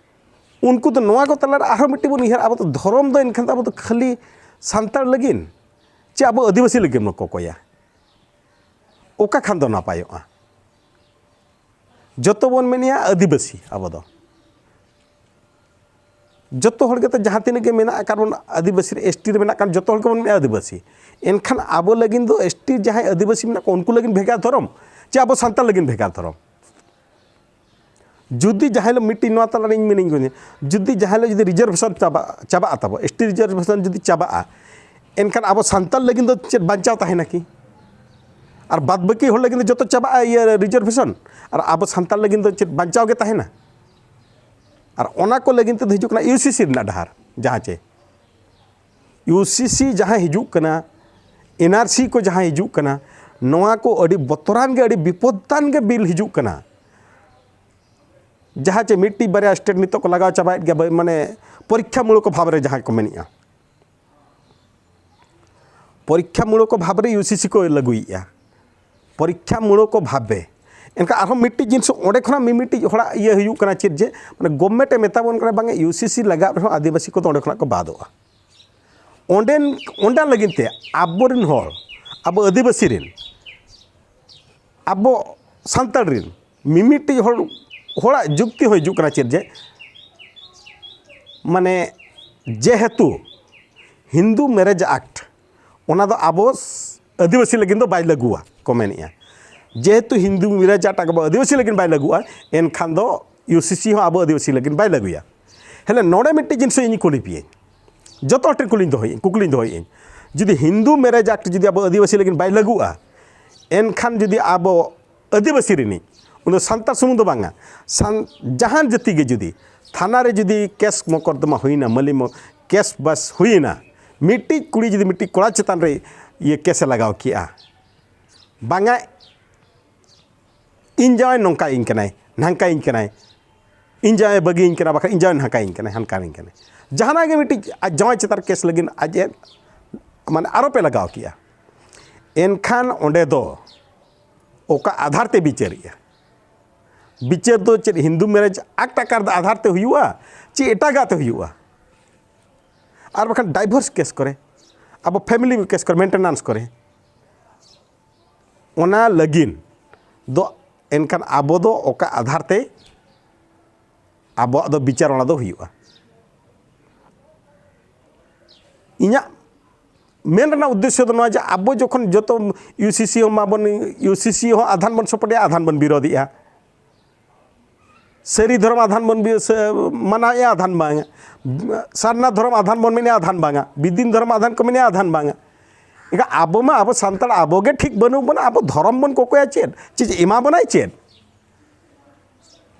ᱩᱱᱠᱩ ᱫᱚ ᱱᱚᱣᱟ ᱠᱚ ᱛᱟᱞᱟᱨᱮ ᱟᱨᱦᱚᱸ ᱢᱤᱫᱴᱤᱡ ᱵᱚᱱ ᱩᱭᱦᱟᱹᱨᱟ, ᱟᱵᱚ ᱫᱚ ᱫᱷᱚᱨᱚᱢ ᱫᱚ ᱮᱱᱠᱷᱟᱱ ᱫᱚ ᱟᱵᱚ ᱫᱚ ᱠᱷᱟᱹᱞᱤ ᱥᱟᱱᱛᱟᱲ ᱞᱟᱹᱜᱤᱫ ᱪᱮ ᱟᱵᱚ ᱟᱹᱫᱤᱵᱟᱹᱥᱤ ᱞᱟᱹᱜᱤᱫ ᱵᱚᱱ ᱠᱚᱠᱚᱭᱟ? ᱚᱠᱟ ᱠᱷᱟᱱ ᱫᱚ ᱱᱟᱯᱟᱭᱚᱜᱼᱟ? ᱡᱚᱛᱚ ᱵᱚᱱ ᱢᱮᱱᱮᱜᱼᱟ ᱟᱹᱫᱤᱵᱟᱹᱥᱤ, ᱟᱵᱚ ᱫᱚ ᱡᱚᱛᱚ ᱦᱚᱲ ᱜᱮᱛᱚ ᱡᱟᱦᱟᱸ ᱛᱤᱱᱟᱹᱜ ᱜᱮ ᱢᱮᱱᱟᱜ ᱟᱠᱟᱫ ᱵᱚᱱ ᱟᱹᱫᱤᱵᱟᱹᱥᱤ ᱨᱮ, ᱮᱥ ᱴᱤ ᱨᱮ ᱢᱮᱱᱟᱜ ᱠᱟᱱ ᱡᱚᱛᱚ ᱦᱚᱲ ᱜᱮᱵᱚᱱ ᱢᱮᱱᱟ ᱟᱹᱫᱤᱵᱟᱹᱥᱤ᱾ ᱮᱱᱠᱷᱟᱱ ᱟᱵᱚ ᱞᱟᱹᱜᱤᱫ ᱫᱚ ᱮᱥ ᱴᱤ ᱡᱟᱦᱟᱸᱭ ᱟᱹᱫᱤᱵᱟᱹᱥᱤ ᱢᱮᱱᱟᱜ ᱠᱚᱣᱟ ᱩᱱᱠᱩ ᱞᱟᱹᱜᱤᱫ ᱵᱷᱮᱜᱟᱨ ᱫᱷᱚᱨᱚᱢ, ᱪᱮ ᱟᱵᱚ ᱥᱟᱱᱛᱟᱲ ᱞᱟᱹᱜᱤᱫ ᱵᱷᱮᱜᱟᱨ ᱫᱷᱚᱨᱚᱢ? ᱡᱩᱫᱤ ᱡᱟᱦᱟᱸ ᱦᱤᱞᱳᱜ ᱢᱤᱫᱴᱤᱡ ᱱᱚᱣᱟ ᱛᱟᱞᱟᱨᱮ ᱤᱧ ᱢᱮᱱᱟᱹᱧ ᱠᱟᱱᱟ, ᱡᱩᱫᱤ ᱡᱟᱦᱟᱸ ᱦᱤᱞᱳᱜ ᱡᱩᱫᱤ ᱨᱤᱡᱟᱨᱵᱷᱮᱥᱚᱱ ᱪᱟᱵᱟᱜ, ᱪᱟᱵᱟᱜᱼᱟ ᱛᱟᱵᱚ, ᱮᱥ ᱴᱤ ᱨᱤᱡᱟᱨᱵᱷᱮᱥᱚᱱ ᱡᱩᱫᱤ ᱪᱟᱵᱟᱜᱼᱟ, ᱮᱱᱠᱷᱟᱱ ᱟᱵᱚ ᱥᱟᱱᱛᱟᱲ ᱞᱟᱹᱜᱤᱫ ᱫᱚ ᱪᱮᱫ ᱵᱟᱧᱪᱟᱣ ᱛᱟᱦᱮᱱᱟ ᱠᱤ? ᱟᱨ ᱵᱟᱫ ᱵᱟᱹᱠᱤ ᱦᱚᱲ ᱞᱟᱹᱜᱤᱫ ᱫᱚ ᱡᱚᱛᱚ ᱪᱟᱵᱟᱜᱼᱟ ᱤᱭᱟᱹ ᱨᱤᱡᱟᱨᱵᱷᱮᱥᱚᱱ, ᱟᱨ ᱟᱵᱚ ᱥᱟᱱᱛᱟᱲ ᱞᱟᱹᱜᱤᱫ ᱫᱚ ᱪᱮᱫ ᱵᱟᱧᱪᱟᱣ ᱜᱮ ᱛᱟᱦᱮᱱᱟ? ᱟᱨ ᱚᱱᱟ ᱠᱚ ᱞᱟᱹᱜᱤᱫ ᱛᱮᱫᱚ ᱦᱤᱡᱩᱜ ᱠᱟᱱᱟ ᱤᱭᱩ ᱥᱤ ᱥᱤ ᱨᱮᱱᱟᱜ ᱰᱟᱦᱟᱨ, ᱡᱟᱦᱟᱸ ᱪᱮ ᱤᱭᱩ ᱥᱤ ᱥᱤ ᱡᱟᱦᱟᱸ ᱦᱤᱡᱩᱜ ᱠᱟᱱᱟ, ᱮᱱ ᱟᱨ ᱥᱤ ᱠᱚ ᱡᱟᱦᱟᱸ ᱦᱤᱡᱩᱜ ᱠᱟᱱᱟ, ᱱᱚᱣᱟ ᱠᱚ ᱟᱹᱰᱤ ᱵᱚᱛᱚᱨᱟᱱ ᱜᱮ, ᱟᱹᱰᱤ ᱵᱤᱯᱚᱫᱟᱱ ᱜᱮ ᱵᱤᱞ ᱦᱤᱡᱩᱜ ᱠᱟᱱᱟ᱾ ᱡᱟᱦᱟᱸ ᱪᱮ ᱢᱤᱫᱴᱤᱡ ᱵᱟᱨᱭᱟ ᱥᱴᱮᱴ ᱱᱤᱛᱚᱜ ᱠᱚ ᱞᱟᱜᱟᱣ ᱪᱟᱵᱟᱭᱮᱫ ᱜᱮᱭᱟ, ᱵᱟᱹᱭ-, ᱢᱟᱱᱮ ᱯᱚᱨᱤᱠᱠᱷᱟ ᱢᱩᱞᱚᱠ ᱵᱷᱟᱵᱽ ᱨᱮ ᱡᱟᱦᱟᱸ ᱠᱚ ᱢᱮᱱᱮᱜᱼᱟ, ᱯᱚᱨᱤᱠᱠᱷᱟ ᱢᱩᱞᱚᱠ ᱵᱷᱟᱵᱽ ᱨᱮ ᱤᱭᱩ ᱥᱤ ᱥᱤ ᱠᱚ ᱞᱟᱹᱜᱩᱭᱮᱫᱼᱟ᱾ ᱯᱚᱨᱤᱠᱠᱷᱟ ᱢᱩᱞᱚᱠ ᱵᱷᱟᱵᱮ᱾ ᱮᱱᱠᱷᱟᱱ ᱟᱨᱦᱚᱸ ᱢᱤᱫᱴᱤᱡ ᱡᱤᱱᱤᱥ ᱚᱸᱰᱮ ᱠᱷᱚᱱᱟᱜ ᱢᱤᱢᱤᱫᱴᱤᱡ ᱦᱚᱲᱟᱜ ᱤᱭᱟᱹ ᱦᱩᱭᱩᱜ ᱠᱟᱱᱟ ᱪᱮᱫ, ᱡᱮ ᱢᱟᱱᱮ ᱜᱚᱵᱷᱢᱮᱱᱴ ᱮ ᱢᱮᱛᱟ ᱵᱚᱱ ᱠᱟᱱᱟ, ᱵᱟᱝ ᱤᱭᱩ ᱥᱤ ᱥᱤ ᱞᱟᱜᱟᱣ ᱨᱮᱦᱚᱸ ᱟᱹᱫᱤᱵᱟᱹᱥᱤ ᱠᱚᱫᱚ ᱚᱸᱰᱮ ᱠᱷᱚᱱᱟᱜ ᱠᱚ ᱵᱟᱫᱚᱜᱼᱟ᱾ ᱚᱸᱰᱮᱱ, ᱚᱸᱰᱮ ᱞᱟᱹᱜᱤᱫ ᱛᱮ ᱟᱵᱚᱨᱮᱱ ᱦᱚᱲ, ᱟᱵᱚ ᱟᱹᱫᱤᱵᱟᱹᱥᱤ ᱨᱮᱱ, ᱟᱵᱚ ᱥᱟᱱᱛᱟᱲ ᱨᱮᱱ ᱢᱤᱢᱤᱫᱴᱤᱡ ᱦᱚᱲ, ᱦᱚᱲᱟᱜ ᱡᱩᱠᱛᱤ ᱦᱚᱸ ᱦᱤᱡᱩᱜ ᱠᱟᱱᱟ ᱪᱮᱫ, ᱡᱮ ᱢᱟᱱᱮ ᱡᱮᱦᱮᱛᱩ ᱦᱤᱱᱫᱩ ᱢᱮᱨᱮᱡᱽ ᱟᱠᱴ, ᱚᱱᱟ ᱫᱚ ᱟᱵᱚ ᱟᱹᱫᱤᱵᱟᱹᱥᱤ ᱞᱟᱹᱜᱤᱫ ᱫᱚ ᱵᱟᱭ ᱞᱟᱹᱜᱩᱣᱟ ᱠᱚ ᱢᱮᱱᱮᱜᱼᱟ᱾ ᱡᱮᱦᱮᱛᱩ ᱦᱤᱱᱫᱩ ᱢᱮᱨᱮᱡᱽ ᱟᱠᱴ ᱟᱵᱚ ᱟᱹᱫᱤᱵᱟᱹᱥᱤ ᱞᱟᱹᱜᱤᱫ ᱵᱟᱭ ᱞᱟᱹᱜᱩᱜᱼᱟ, ᱮᱱᱠᱷᱟᱱ ᱫᱚ ᱤᱭᱩ ᱥᱤ ᱥᱤ ᱦᱚᱸ ᱟᱵᱚ ᱟᱹᱫᱤᱵᱟᱹᱥᱤ ᱞᱟᱹᱜᱤᱫ ᱵᱟᱭ ᱞᱟᱹᱜᱩᱭᱟ᱾ ᱦᱮᱞᱮ, ᱱᱚᱰᱮ ᱢᱤᱫᱴᱤᱡ ᱡᱤᱱᱤᱥ ᱤᱧ ᱠᱩᱞᱤ ᱯᱮᱭᱟᱹᱧ, ᱡᱚᱛᱚ ᱦᱚᱲ ᱴᱷᱮᱱ ᱠᱩᱞᱤᱧ ᱫᱚᱦᱚᱭᱮᱫᱼᱟᱹᱧ, ᱠᱩᱠᱞᱤᱧ ᱫᱚᱦᱚᱭᱮᱫᱼᱟᱹᱧ, ᱡᱩᱫᱤ ᱦᱤᱱᱫᱩ ᱢᱮᱨᱮᱡᱽ ᱟᱠᱴ ᱡᱩᱫᱤ ᱟᱵᱚ ᱟᱹᱫᱤᱵᱟᱹᱥᱤ ᱞᱟᱹᱜᱤᱫ ᱵᱟᱭ ᱞᱟᱹᱜᱩᱜᱼᱟ, ᱮᱱᱠᱷᱟᱱ ᱡᱩᱫᱤ ᱟᱵᱚ ᱟᱹᱫᱤᱵᱟᱹᱥᱤ ᱨᱤᱱᱤᱡ, ᱩᱱᱤ ᱫᱚ ᱥᱟᱱᱛᱟᱲ ᱥᱩᱢᱩᱝ ᱫᱚ ᱵᱟᱝᱟ, ᱥᱟᱱ-, ᱡᱟᱦᱟᱱ ᱡᱟᱹᱛᱤ ᱜᱮ ᱡᱩᱫᱤ ᱛᱷᱟᱱᱟ ᱨᱮ ᱡᱩᱫᱤ ᱠᱮᱥ ᱢᱚᱠᱚᱫᱫᱚᱢᱟ ᱦᱩᱭᱱᱟ, ᱢᱟᱹᱞᱤ ᱢᱚ-, ᱠᱮᱥ ᱵᱟᱥ ᱦᱩᱭᱱᱟ, ᱢᱤᱫᱴᱤᱡ ᱠᱩᱲᱤ ᱡᱩᱫᱤ ᱢᱤᱫᱴᱤᱡ ᱠᱚᱲᱟ ᱪᱮᱛᱟᱱ ᱨᱮ ᱤᱭᱟᱹ ᱠᱮᱥ ᱮ ᱞᱟᱜᱟᱣ ᱠᱮᱜᱼᱟ, ᱵᱟᱝᱟ ᱤᱧ ᱡᱟᱶᱟᱭ ᱱᱚᱝᱠᱟᱭᱤᱧ ᱠᱟᱱᱟᱭ, ᱱᱷᱟᱝᱠᱟᱭᱤᱧ ᱠᱟᱱᱟᱭ, ᱤᱧ ᱡᱟᱶᱟᱭ ᱵᱟᱹᱜᱤᱭᱟᱹᱧ ᱠᱟᱱᱟ, ᱵᱟᱠᱷᱟᱱ ᱤᱧ ᱡᱟᱶᱟᱭ ᱱᱷᱟᱝᱠᱟᱭᱤᱧ ᱠᱟᱱᱟᱭ, ᱦᱟᱱᱠᱟᱭᱤᱧ ᱠᱟᱱᱟᱭ, ᱡᱟᱦᱟᱱᱟᱜ ᱜᱮ ᱢᱤᱫᱴᱤᱡ ᱟᱡ ᱡᱟᱶᱟᱭ ᱪᱮᱛᱟᱱ ᱨᱮ ᱠᱮᱥ ᱞᱟᱹᱜᱤᱫ ᱟᱡ ᱮ ᱢᱟᱱᱮ ᱟᱨᱚᱯ ᱮ ᱞᱟᱜᱟᱣ ᱠᱮᱜᱼᱟ, ᱮᱱᱠᱷᱟᱱ ᱚᱸᱰᱮ ᱫᱚ ᱚᱠᱟ ᱟᱫᱷᱟᱨ ᱛᱮ ᱵᱤᱪᱟᱹᱨᱮᱜᱼᱟ? ᱵᱤᱪᱟᱹᱨ ᱫᱚ ᱪᱮᱫ ᱦᱤᱱᱫᱩ ᱢᱮᱨᱮᱡᱽ ᱟᱠᱴ ᱟᱠᱟᱨ ᱟᱫᱷᱟᱨ ᱛᱮ ᱦᱩᱭᱩᱜᱼᱟ, ᱪᱮ ᱮᱴᱟᱜᱟᱜ ᱛᱮ ᱦᱩᱭᱩᱜᱼᱟ? ᱟᱨ ᱵᱟᱠᱷᱟᱱ ᱰᱟᱭᱵᱷᱳᱨᱥ ᱠᱮᱥ ᱠᱚᱨᱮ, ᱟᱵᱚ ᱯᱷᱮᱢᱤᱞᱤ ᱠᱮᱥ ᱠᱚᱨᱮ, ᱢᱮᱱᱴᱮᱱᱟᱱᱥ ᱠᱚᱨᱮ, ᱚᱱᱟ ᱞᱟᱹᱜᱤᱫ ᱫᱚ ᱮᱱᱠᱷᱟᱱ ᱟᱵᱚ ᱫᱚ ᱚᱠᱟ ᱟᱫᱷᱟᱨ ᱛᱮ ᱟᱵᱚᱣᱟᱜ ᱫᱚ ᱵᱤᱪᱟᱨ ᱚᱱᱟ ᱫᱚ ᱦᱩᱭᱩᱜᱼᱟ? ᱤᱧᱟᱹᱜ ᱢᱮᱱ ᱨᱮᱱᱟᱜ ᱩᱫᱽᱫᱮᱥᱥᱚ ᱫᱚ ᱱᱚᱣᱟ ᱡᱮ ᱟᱵᱚ ᱡᱚᱠᱷᱚᱱ ᱡᱚᱛᱚ ᱤᱭᱩ ᱥᱤ ᱥᱤ ᱦᱚᱸ ᱢᱟᱵᱚᱱ, ᱤᱭᱩ ᱥᱤ ᱥᱤ ᱦᱚᱸ ᱟᱫᱷᱟᱱ ᱵᱚᱱ ᱥᱟᱯᱳᱨᱴᱮᱜᱼᱟ, ᱟᱫᱷᱟᱱ ᱵᱚᱱ ᱵᱤᱨᱳᱫᱷᱮᱜᱼᱟ᱾ ᱥᱟᱹᱨᱤ ᱫᱷᱚᱨᱚᱢ ᱟᱫᱷᱟᱱ ᱵᱚᱱ ᱵᱤ-, ᱥᱮ, ᱢᱟᱱᱟᱣᱮᱫᱼᱟ, ᱟᱫᱷᱟᱱ ᱵᱟᱝᱟ᱾ ᱥᱟᱨᱱᱟ ᱫᱷᱚᱨᱚᱢ ᱟᱫᱷᱟᱱ ᱵᱚᱱ ᱢᱮᱱᱮᱫᱼᱟ, ᱟᱫᱷᱟᱱ ᱵᱟᱝᱟ᱾ ᱵᱤᱫᱤᱱ ᱫᱷᱚᱨᱚᱢ ᱟᱫᱷᱟᱱ ᱠᱚ ᱢᱮᱱᱮᱫᱼᱟ, ᱟᱫᱷᱟᱱ ᱵᱟᱝᱟ᱾ ᱮᱱᱠᱷᱟᱱ ᱟᱵᱚ ᱢᱟ ᱟᱵᱚ ᱥᱟᱱᱛᱟᱲ ᱟᱵᱚ ᱜᱮ ᱴᱷᱤᱠ ᱵᱟᱹᱱᱩᱜ ᱵᱚᱱᱟ, ᱟᱵᱚ ᱫᱷᱚᱨᱚᱢ ᱵᱚᱱ ᱠᱚᱠᱚᱭᱟ ᱪᱮᱫ? ᱪᱮᱫ ᱮᱢᱟ ᱵᱚᱱᱟᱭ ᱪᱮᱫ?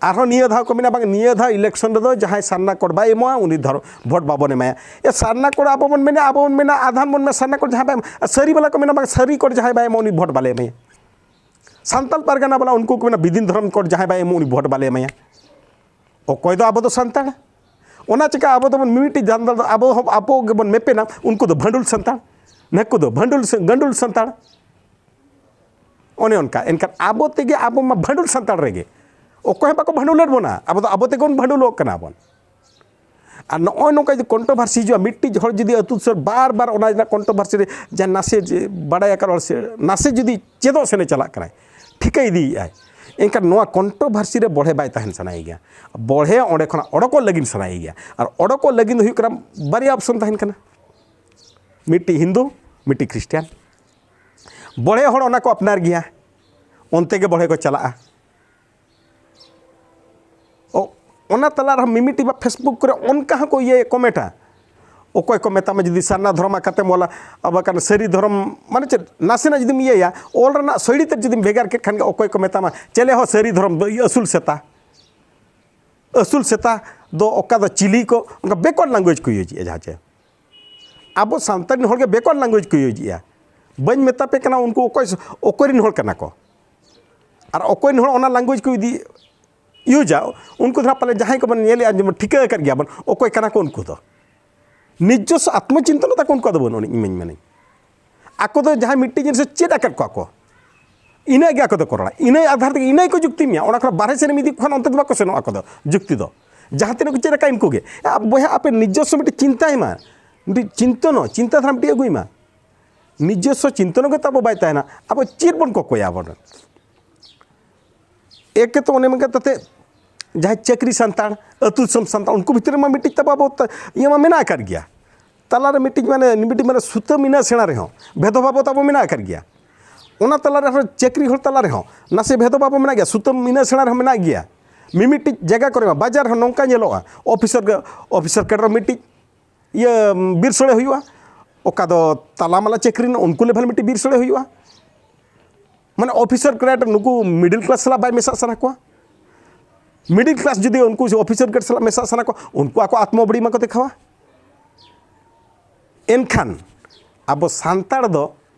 ᱟᱨᱦᱚᱸ ᱱᱤᱭᱟᱹ ᱫᱷᱟᱣ ᱠᱚ ᱢᱮᱱᱟ, ᱵᱟᱝ, ᱱᱤᱭᱟᱹ ᱫᱷᱟᱣ ᱤᱞᱮᱠᱥᱚᱱ ᱨᱮᱫᱚ ᱡᱟᱦᱟᱸᱭ ᱥᱟᱨᱱᱟ ᱠᱳᱰ ᱵᱟᱭ ᱮᱢᱚᱜᱼᱟ, ᱩᱱᱤ ᱫᱷᱚᱨᱚᱢ ᱵᱷᱳᱴ ᱵᱟᱵᱚᱱ ᱮᱢᱟᱭᱟ᱾ ᱮ, ᱥᱟᱨᱱᱟ ᱠᱳᱰ ᱟᱵᱚ ᱵᱚᱱ ᱢᱮᱱᱟ, ᱟᱵᱚ ᱵᱚᱱ ᱢᱮᱱᱟ, ᱟᱫᱷᱟᱱ ᱵᱚᱱ ᱢᱮᱱᱟ, ᱥᱟᱨᱱᱟ ᱠᱳᱰ ᱡᱟᱦᱟᱸᱭ ᱵᱟᱭ ᱮᱢᱟ, ᱥᱟᱹᱨᱤ ᱵᱟᱞᱟ ᱠᱚ ᱢᱮᱱᱟ, ᱵᱟᱝ, ᱥᱟᱹᱨᱤ ᱠᱳᱰ ᱡᱟᱦᱟᱸᱭ ᱵᱟᱭ ᱮᱢᱟ, ᱩᱱᱤ ᱵᱷᱳᱴ ᱵᱟᱞᱮ ᱮᱢᱟᱭᱟ᱾ ᱥᱟᱱᱛᱟᱲ ᱯᱟᱨᱜᱟᱱᱟ ᱵᱟᱞᱟ ᱩᱱᱠᱩ ᱠᱚ ᱢᱮᱱᱟ, ᱵᱤᱫᱤᱱ ᱫᱷᱚᱨᱚᱢ ᱠᱳᱰ ᱡᱟᱦᱟᱸᱭ ᱵᱟᱭ ᱮᱢᱟ, ᱩᱱᱤ ᱵᱷᱳᱴ ᱵᱟᱞᱮ ᱮᱢᱟᱭᱟ᱾ ᱚᱠᱚᱭ ᱫᱚ ᱟᱵᱚ ᱫᱚ ᱥᱟᱱᱛᱟᱲ? ᱚᱱᱟ ᱪᱤᱠᱟ ᱟᱵᱚ ᱫᱚᱵᱚᱱ ᱢᱤᱢᱤᱫᱴᱤᱡ ᱫᱟᱱᱫᱟᱞ ᱫᱚ ᱟᱵᱚ ᱦᱚᱸ ᱟᱵᱚ ᱜᱮᱵᱚᱱ ᱢᱮᱯᱮᱱᱟ, ᱩᱱᱠᱩ ᱫᱚ ᱵᱷᱟᱹᱰᱩᱞ ᱥᱟᱱᱛᱟᱲ, ᱱᱟᱹᱠᱩ ᱫᱚ ᱵᱷᱟᱹᱰᱩᱞ ᱥᱮ ᱜᱟᱹᱰᱩᱞ ᱥᱟᱱᱛᱟᱲ᱾ ᱚᱱᱮ ᱚᱱᱠᱟ᱾ ᱮᱱᱠᱷᱟᱱ ᱟᱵᱚ ᱛᱮᱜᱮ ᱟᱵᱚ ᱢᱟ ᱵᱷᱟᱹᱰᱩᱞ ᱥᱟᱱᱛᱟᱲ ᱨᱮᱜᱮ, ᱚᱠᱚᱭ ᱦᱚᱸ ᱵᱟᱠᱚ ᱵᱷᱟᱹᱰᱩᱞᱮᱫ ᱵᱚᱱᱟ, ᱟᱵᱚ ᱫᱚ ᱟᱵᱚ ᱛᱮᱜᱮ ᱵᱚᱱ ᱵᱷᱟᱹᱰᱩᱞᱚᱜ ᱠᱟᱱᱟ ᱵᱚᱱ᱾ ᱟᱨ ᱱᱚᱜᱼᱚᱭ ᱱᱚᱝᱠᱟ ᱡᱩᱫᱤ ᱠᱚᱱᱴᱨᱳᱵᱷᱟᱨᱥᱤ ᱦᱤᱡᱩᱜᱼᱟ, ᱢᱤᱫᱴᱤᱡ ᱦᱚᱲ ᱡᱩᱫᱤ ᱟᱹᱛᱩ ᱫᱤᱥᱚᱢ ᱵᱟᱨ ᱵᱟᱨ ᱚᱱᱟ ᱨᱮᱱᱟᱜ ᱠᱚᱱᱴᱨᱳᱵᱷᱟᱨᱥᱤ ᱨᱮ ᱡᱟᱦᱟᱸ ᱱᱟᱥᱮ ᱡᱮ ᱵᱟᱲᱟᱭ ᱟᱠᱟᱫ ᱦᱚᱲ ᱥᱮ ᱱᱟᱥᱮ ᱡᱩᱫᱤ ᱪᱮᱫᱚᱜ ᱥᱮᱱᱮ ᱪᱟᱞᱟᱜ ᱠᱟᱱᱟᱭ, ᱴᱷᱤᱠᱟᱹ ᱤᱫᱤᱭᱮᱫᱼᱟᱭ, ᱮᱱᱠᱷᱟᱱ ᱱᱚᱣᱟ ᱠᱚᱱᱴᱨᱳᱵᱷᱟᱨᱥᱤ ᱨᱮ ᱵᱚᱲᱦᱮ ᱵᱟᱭ ᱛᱟᱦᱮᱱ ᱥᱟᱱᱟᱭᱮ ᱜᱮᱭᱟ᱾ ᱵᱚᱲᱦᱮ ᱚᱸᱰᱮ ᱠᱷᱚᱱᱟᱜ ᱚᱰᱚᱠᱚᱜ ᱞᱟᱹᱜᱤᱫ ᱥᱟᱱᱟᱭᱮ ᱜᱮᱭᱟ᱾ ᱟᱨ ᱚᱰᱚᱠᱚᱜ ᱞᱟᱹᱜᱤᱫ ᱫᱚ ᱦᱩᱭᱩᱜ ᱠᱟᱱᱟ, ᱵᱟᱨᱭᱟ ᱚᱯᱥᱚᱱ ᱛᱟᱦᱮᱱ ᱠᱟᱱᱟ, ᱢᱤᱫᱴᱤᱡ ᱦᱤᱱᱫᱩ, ᱢᱤᱫᱴᱤᱡ ᱠᱷᱨᱤᱥᱴᱟᱱ᱾ ᱵᱚᱲᱦᱮ ᱦᱚᱲ ᱚᱱᱟ ᱠᱚ ᱟᱯᱱᱟᱨ ᱜᱮᱭᱟ, ᱚᱱᱛᱮ ᱜᱮ ᱵᱚᱲᱦᱮ ᱠᱚ ᱪᱟᱞᱟᱜᱼᱟ᱾ ᱚ, ᱚᱱᱟ ᱛᱟᱞᱟ ᱨᱮᱦᱚᱸ ᱢᱤᱢᱤᱫᱴᱤᱡ ᱵᱟ ᱯᱷᱮᱥᱵᱩᱠ ᱠᱚᱨᱮ ᱚᱱᱠᱟ ᱦᱚᱸᱠᱚ ᱤᱭᱟᱹᱭᱟ, ᱠᱚᱢᱮᱱᱴᱟ᱾ ᱚᱠᱚᱭ ᱠᱚ ᱢᱮᱛᱟᱢᱟ ᱡᱩᱫᱤ ᱥᱟᱨᱱᱟ ᱫᱷᱚᱨᱚᱢ ᱟᱠᱟᱛᱮᱢ ᱚᱞᱟ, ᱟᱵᱚ ᱠᱟᱱ ᱥᱟᱹᱨᱤ ᱫᱷᱚᱨᱚᱢ, ᱢᱟᱱᱮ ᱪᱮᱫ, ᱱᱟᱥᱮᱱᱟᱜ ᱡᱩᱫᱤᱢ ᱤᱭᱟᱹᱭᱟ, ᱚᱞ ᱨᱮᱱᱟᱜ ᱥᱳᱭᱞᱤ ᱛᱮᱫ ᱡᱩᱫᱤᱢ ᱵᱷᱮᱜᱟᱨ ᱠᱮᱫ ᱠᱷᱟᱱ ᱜᱮ ᱚᱠᱚᱭ ᱠᱚ ᱢᱮᱛᱟᱢᱟ, ᱪᱮᱞᱮ ᱦᱚᱸ ᱥᱟᱹᱨᱤ ᱫᱷᱚᱨᱚᱢ ᱫᱚ ᱟᱹᱥᱩᱞ ᱥᱮᱛᱟ, ᱟᱹᱥᱩᱞ ᱥᱮᱛᱟ ᱫᱚ ᱚᱠᱟ ᱫᱚ ᱪᱤᱞᱤ ᱠᱚ, ᱚᱱᱠᱟ backward language ᱠᱚ ᱤᱭᱩᱡᱽ ᱮᱫᱼᱟ ᱡᱟᱦᱟᱸ ᱪᱮ᱾ ᱟᱵᱚ ᱥᱟᱱᱛᱟᱲ ᱨᱮᱱ ᱦᱚᱲ ᱜᱮ backward language ᱠᱚ ᱤᱭᱩᱡᱽ ᱮᱫᱼᱟ᱾ ᱵᱟᱹᱧ ᱢᱮᱛᱟ ᱯᱮ ᱠᱟᱱᱟ ᱩᱱᱠᱩ ᱚᱠᱚᱭ, ᱚᱠᱚᱭ ᱨᱮᱱ ᱦᱚᱲ ᱠᱟᱱᱟ ᱠᱚ᱾ ᱟᱨ ᱚᱠᱚᱭ ᱨᱮᱱ ᱦᱚᱲ ᱚᱱᱟ language ᱠᱚ ᱤᱫᱤ, ᱤᱭᱩᱡᱟ, ᱩᱱᱠᱩ ᱫᱚ ᱦᱟᱸᱜ ᱯᱟᱞᱮ ᱡᱟᱦᱟᱸᱭ ᱠᱚᱵᱚᱱ ᱧᱮᱞᱮᱫᱼᱟ, ᱡᱮᱢᱚᱱ ᱴᱷᱤᱠᱟᱹ ᱟᱠᱟᱫ ᱜᱮᱭᱟ ᱵᱚᱱ ᱚᱠᱚᱭ ᱠᱟᱱᱟ ᱠᱚ ᱩᱱᱠᱩ ᱫᱚ᱾ ᱱᱤᱡᱚᱥᱥᱚ ᱟᱛᱢᱚ ᱪᱤᱱᱛᱚᱱ ᱫᱚ ᱛᱟᱠᱚ ᱩᱱᱠᱩᱣᱟᱜ ᱫᱚ ᱵᱟᱹᱱᱩᱜ ᱟᱹᱱᱤᱡ, ᱤᱧ ᱢᱟᱧ ᱢᱮᱱᱟᱹᱧ᱾ ᱟᱠᱚ ᱫᱚ ᱡᱟᱦᱟᱸᱭ ᱢᱤᱫᱴᱤᱡ ᱡᱤᱱᱤᱥ ᱪᱮᱫ ᱟᱠᱟᱫ ᱠᱚᱣᱟ ᱠᱚ, ᱤᱱᱟᱹ ᱜᱮ ᱟᱠᱚ ᱫᱚᱠᱚ ᱨᱚᱲᱟ, ᱤᱱᱟᱹ ᱟᱫᱷᱟᱨ ᱛᱮᱜᱮ ᱤᱱᱟᱹ ᱜᱮᱠᱚ ᱡᱩᱠᱛᱤ ᱢᱮᱭᱟ᱾ ᱚᱱᱟ ᱠᱷᱚᱱᱟᱜ ᱵᱟᱨᱦᱮ ᱥᱮᱱ ᱮᱢ ᱤᱫᱤ ᱠᱚ ᱠᱷᱟᱱ ᱚᱱᱛᱮ ᱫᱚ ᱵᱟᱠᱚ ᱥᱮᱱᱚᱜᱼᱟ ᱟᱠᱚ ᱫᱚ, ᱡᱩᱠᱛᱤ ᱫᱚ᱾ ᱡᱟᱦᱟᱸ ᱛᱤᱱᱟᱹᱜ ᱠᱚ ᱪᱮᱫ ᱟᱠᱟᱫ ᱩᱱᱠᱩ ᱜᱮ᱾ ᱟ, ᱵᱚᱭᱦᱟ, ᱟᱯᱮ ᱱᱤᱡᱚᱥᱥᱚ ᱢᱤᱫᱴᱤᱡ ᱪᱤᱱᱛᱟᱭ ᱢᱟ, ᱢᱤᱫᱴᱤᱡ ᱪᱤᱱᱛᱚᱱᱚᱜ, ᱪᱤᱱᱛᱟ ᱫᱷᱟᱨᱟ ᱢᱤᱫᱴᱤᱡ ᱟᱹᱜᱩᱭ ᱢᱟ᱾ ᱱᱤᱡᱚᱥᱥᱚ ᱪᱤᱱᱛᱚᱱ ᱜᱮ ᱛᱟᱵᱚ ᱵᱟᱭ ᱛᱟᱦᱮᱱᱟ, ᱟᱵᱚ ᱪᱮᱫ ᱵᱚᱱ ᱠᱚᱠᱚᱭᱟ ᱟᱵᱚ? ᱮᱠᱮ ᱛᱚ ᱚᱱᱮ ᱢᱮᱱ ᱠᱟᱛᱮ ᱡᱟᱦᱟᱸᱭ ᱪᱟᱹᱠᱨᱤ ᱥᱟᱱᱛᱟᱲ, ᱟᱹᱛᱩ ᱫᱤᱥᱚᱢ ᱥᱟᱱᱛᱟᱲ, ᱩᱱᱠᱩ ᱵᱷᱤᱛᱨᱤ ᱨᱮᱢᱟ ᱢᱤᱫᱴᱤᱡ ᱛᱟᱵᱚ ᱟᱵᱚ ᱤᱭᱟᱹ ᱢᱟ ᱢᱮᱱᱟᱜ ᱟᱠᱟᱫ ᱜᱮᱭᱟ᱾ ᱛᱟᱞᱟᱨᱮ ᱢᱤᱫᱴᱤᱡ ᱢᱟᱱᱮ ᱢᱤᱫᱴᱤᱡ ᱢᱟᱱᱮ ᱥᱩᱛᱟᱹᱢ ᱤᱱᱟᱹ ᱥᱮᱬᱟ ᱨᱮᱦᱚᱸ ᱵᱷᱮᱫᱚᱵᱷᱟᱵᱚ ᱛᱟᱵᱚ ᱢᱮᱱᱟᱜ ᱟᱠᱟᱫ ᱜᱮᱭᱟ᱾ ᱚᱱᱟ ᱛᱟᱞᱟᱨᱮ ᱟᱨᱦᱚᱸ ᱪᱟᱹᱠᱨᱤ ᱦᱚᱲ ᱛᱟᱞᱟ ᱨᱮᱦᱚᱸ ᱱᱟᱥᱮ ᱵᱷᱮᱫᱚᱵᱷᱟᱵᱚ ᱢᱮᱱᱟᱜ ᱜᱮᱭᱟ, ᱥᱩᱛᱟᱹᱢ ᱤᱱᱟᱹ ᱥᱮᱬᱟ ᱨᱮᱦᱚᱸ ᱢᱮᱱᱟᱜ ᱜᱮᱭᱟ᱾ ᱢᱤᱢᱤᱫᱴᱤᱡ ᱡᱟᱭᱜᱟ ᱠᱚᱨᱮ ᱢᱟ ᱵᱟᱡᱟᱨ ᱨᱮᱦᱚᱸ ᱱᱚᱝᱠᱟ ᱧᱮᱞᱚᱜᱼᱟ, ᱚᱯᱷᱤᱥᱟᱨ ᱜᱮ, ᱚᱯᱷᱤᱥᱟᱨ ᱠᱮᱰᱟᱨ ᱢᱤᱫᱴᱤᱡ ᱤᱭᱟᱹ ᱵᱤᱨ ᱥᱳᱲᱮ ᱦᱩᱭᱩᱜᱼᱟ, ᱚᱠᱟ ᱫᱚ ᱛᱟᱞᱟᱢᱟᱞᱟ ᱪᱟᱹᱠᱨᱤ ᱨᱮᱱᱟᱜ ᱩᱱᱠᱩ ᱞᱮᱵᱷᱮᱞ ᱢᱤᱫᱴᱤᱡ ᱵᱤᱨ ᱥᱳᱲᱮ ᱦᱩᱭᱩᱜᱼᱟ᱾ ᱢᱟᱱᱮ ᱚᱯᱷᱤᱥᱟᱨ ᱜᱨᱮᱰ ᱱᱩᱠᱩ ᱢᱤᱰᱤᱞ ᱠᱞᱟᱥ ᱥᱟᱞᱟᱜ ᱵᱟᱭ ᱢᱮᱥᱟᱜ ᱥᱟᱱᱟ ᱠᱚᱣᱟ᱾ ᱢᱤᱰᱤᱞ ᱠᱞᱟᱥ ᱡᱩᱫᱤ ᱩᱱᱠᱩ ᱚᱯᱷᱤᱥᱟᱨ ᱜᱨᱮᱰ ᱥᱟᱞᱟᱜ ᱢᱮᱥᱟᱜ ᱥᱟᱱᱟ ᱠᱚᱣᱟ, ᱩᱱᱠᱩ ᱟᱠᱚ ᱟᱛᱢᱚ ᱵᱟᱹᱲᱤᱡ ᱢᱟᱠᱚ ᱫᱮᱠᱷᱟᱣᱟ᱾ ᱮᱱᱠᱷᱟᱱ ᱟᱵᱚ ᱥᱟᱱᱛᱟᱲ ᱫᱚ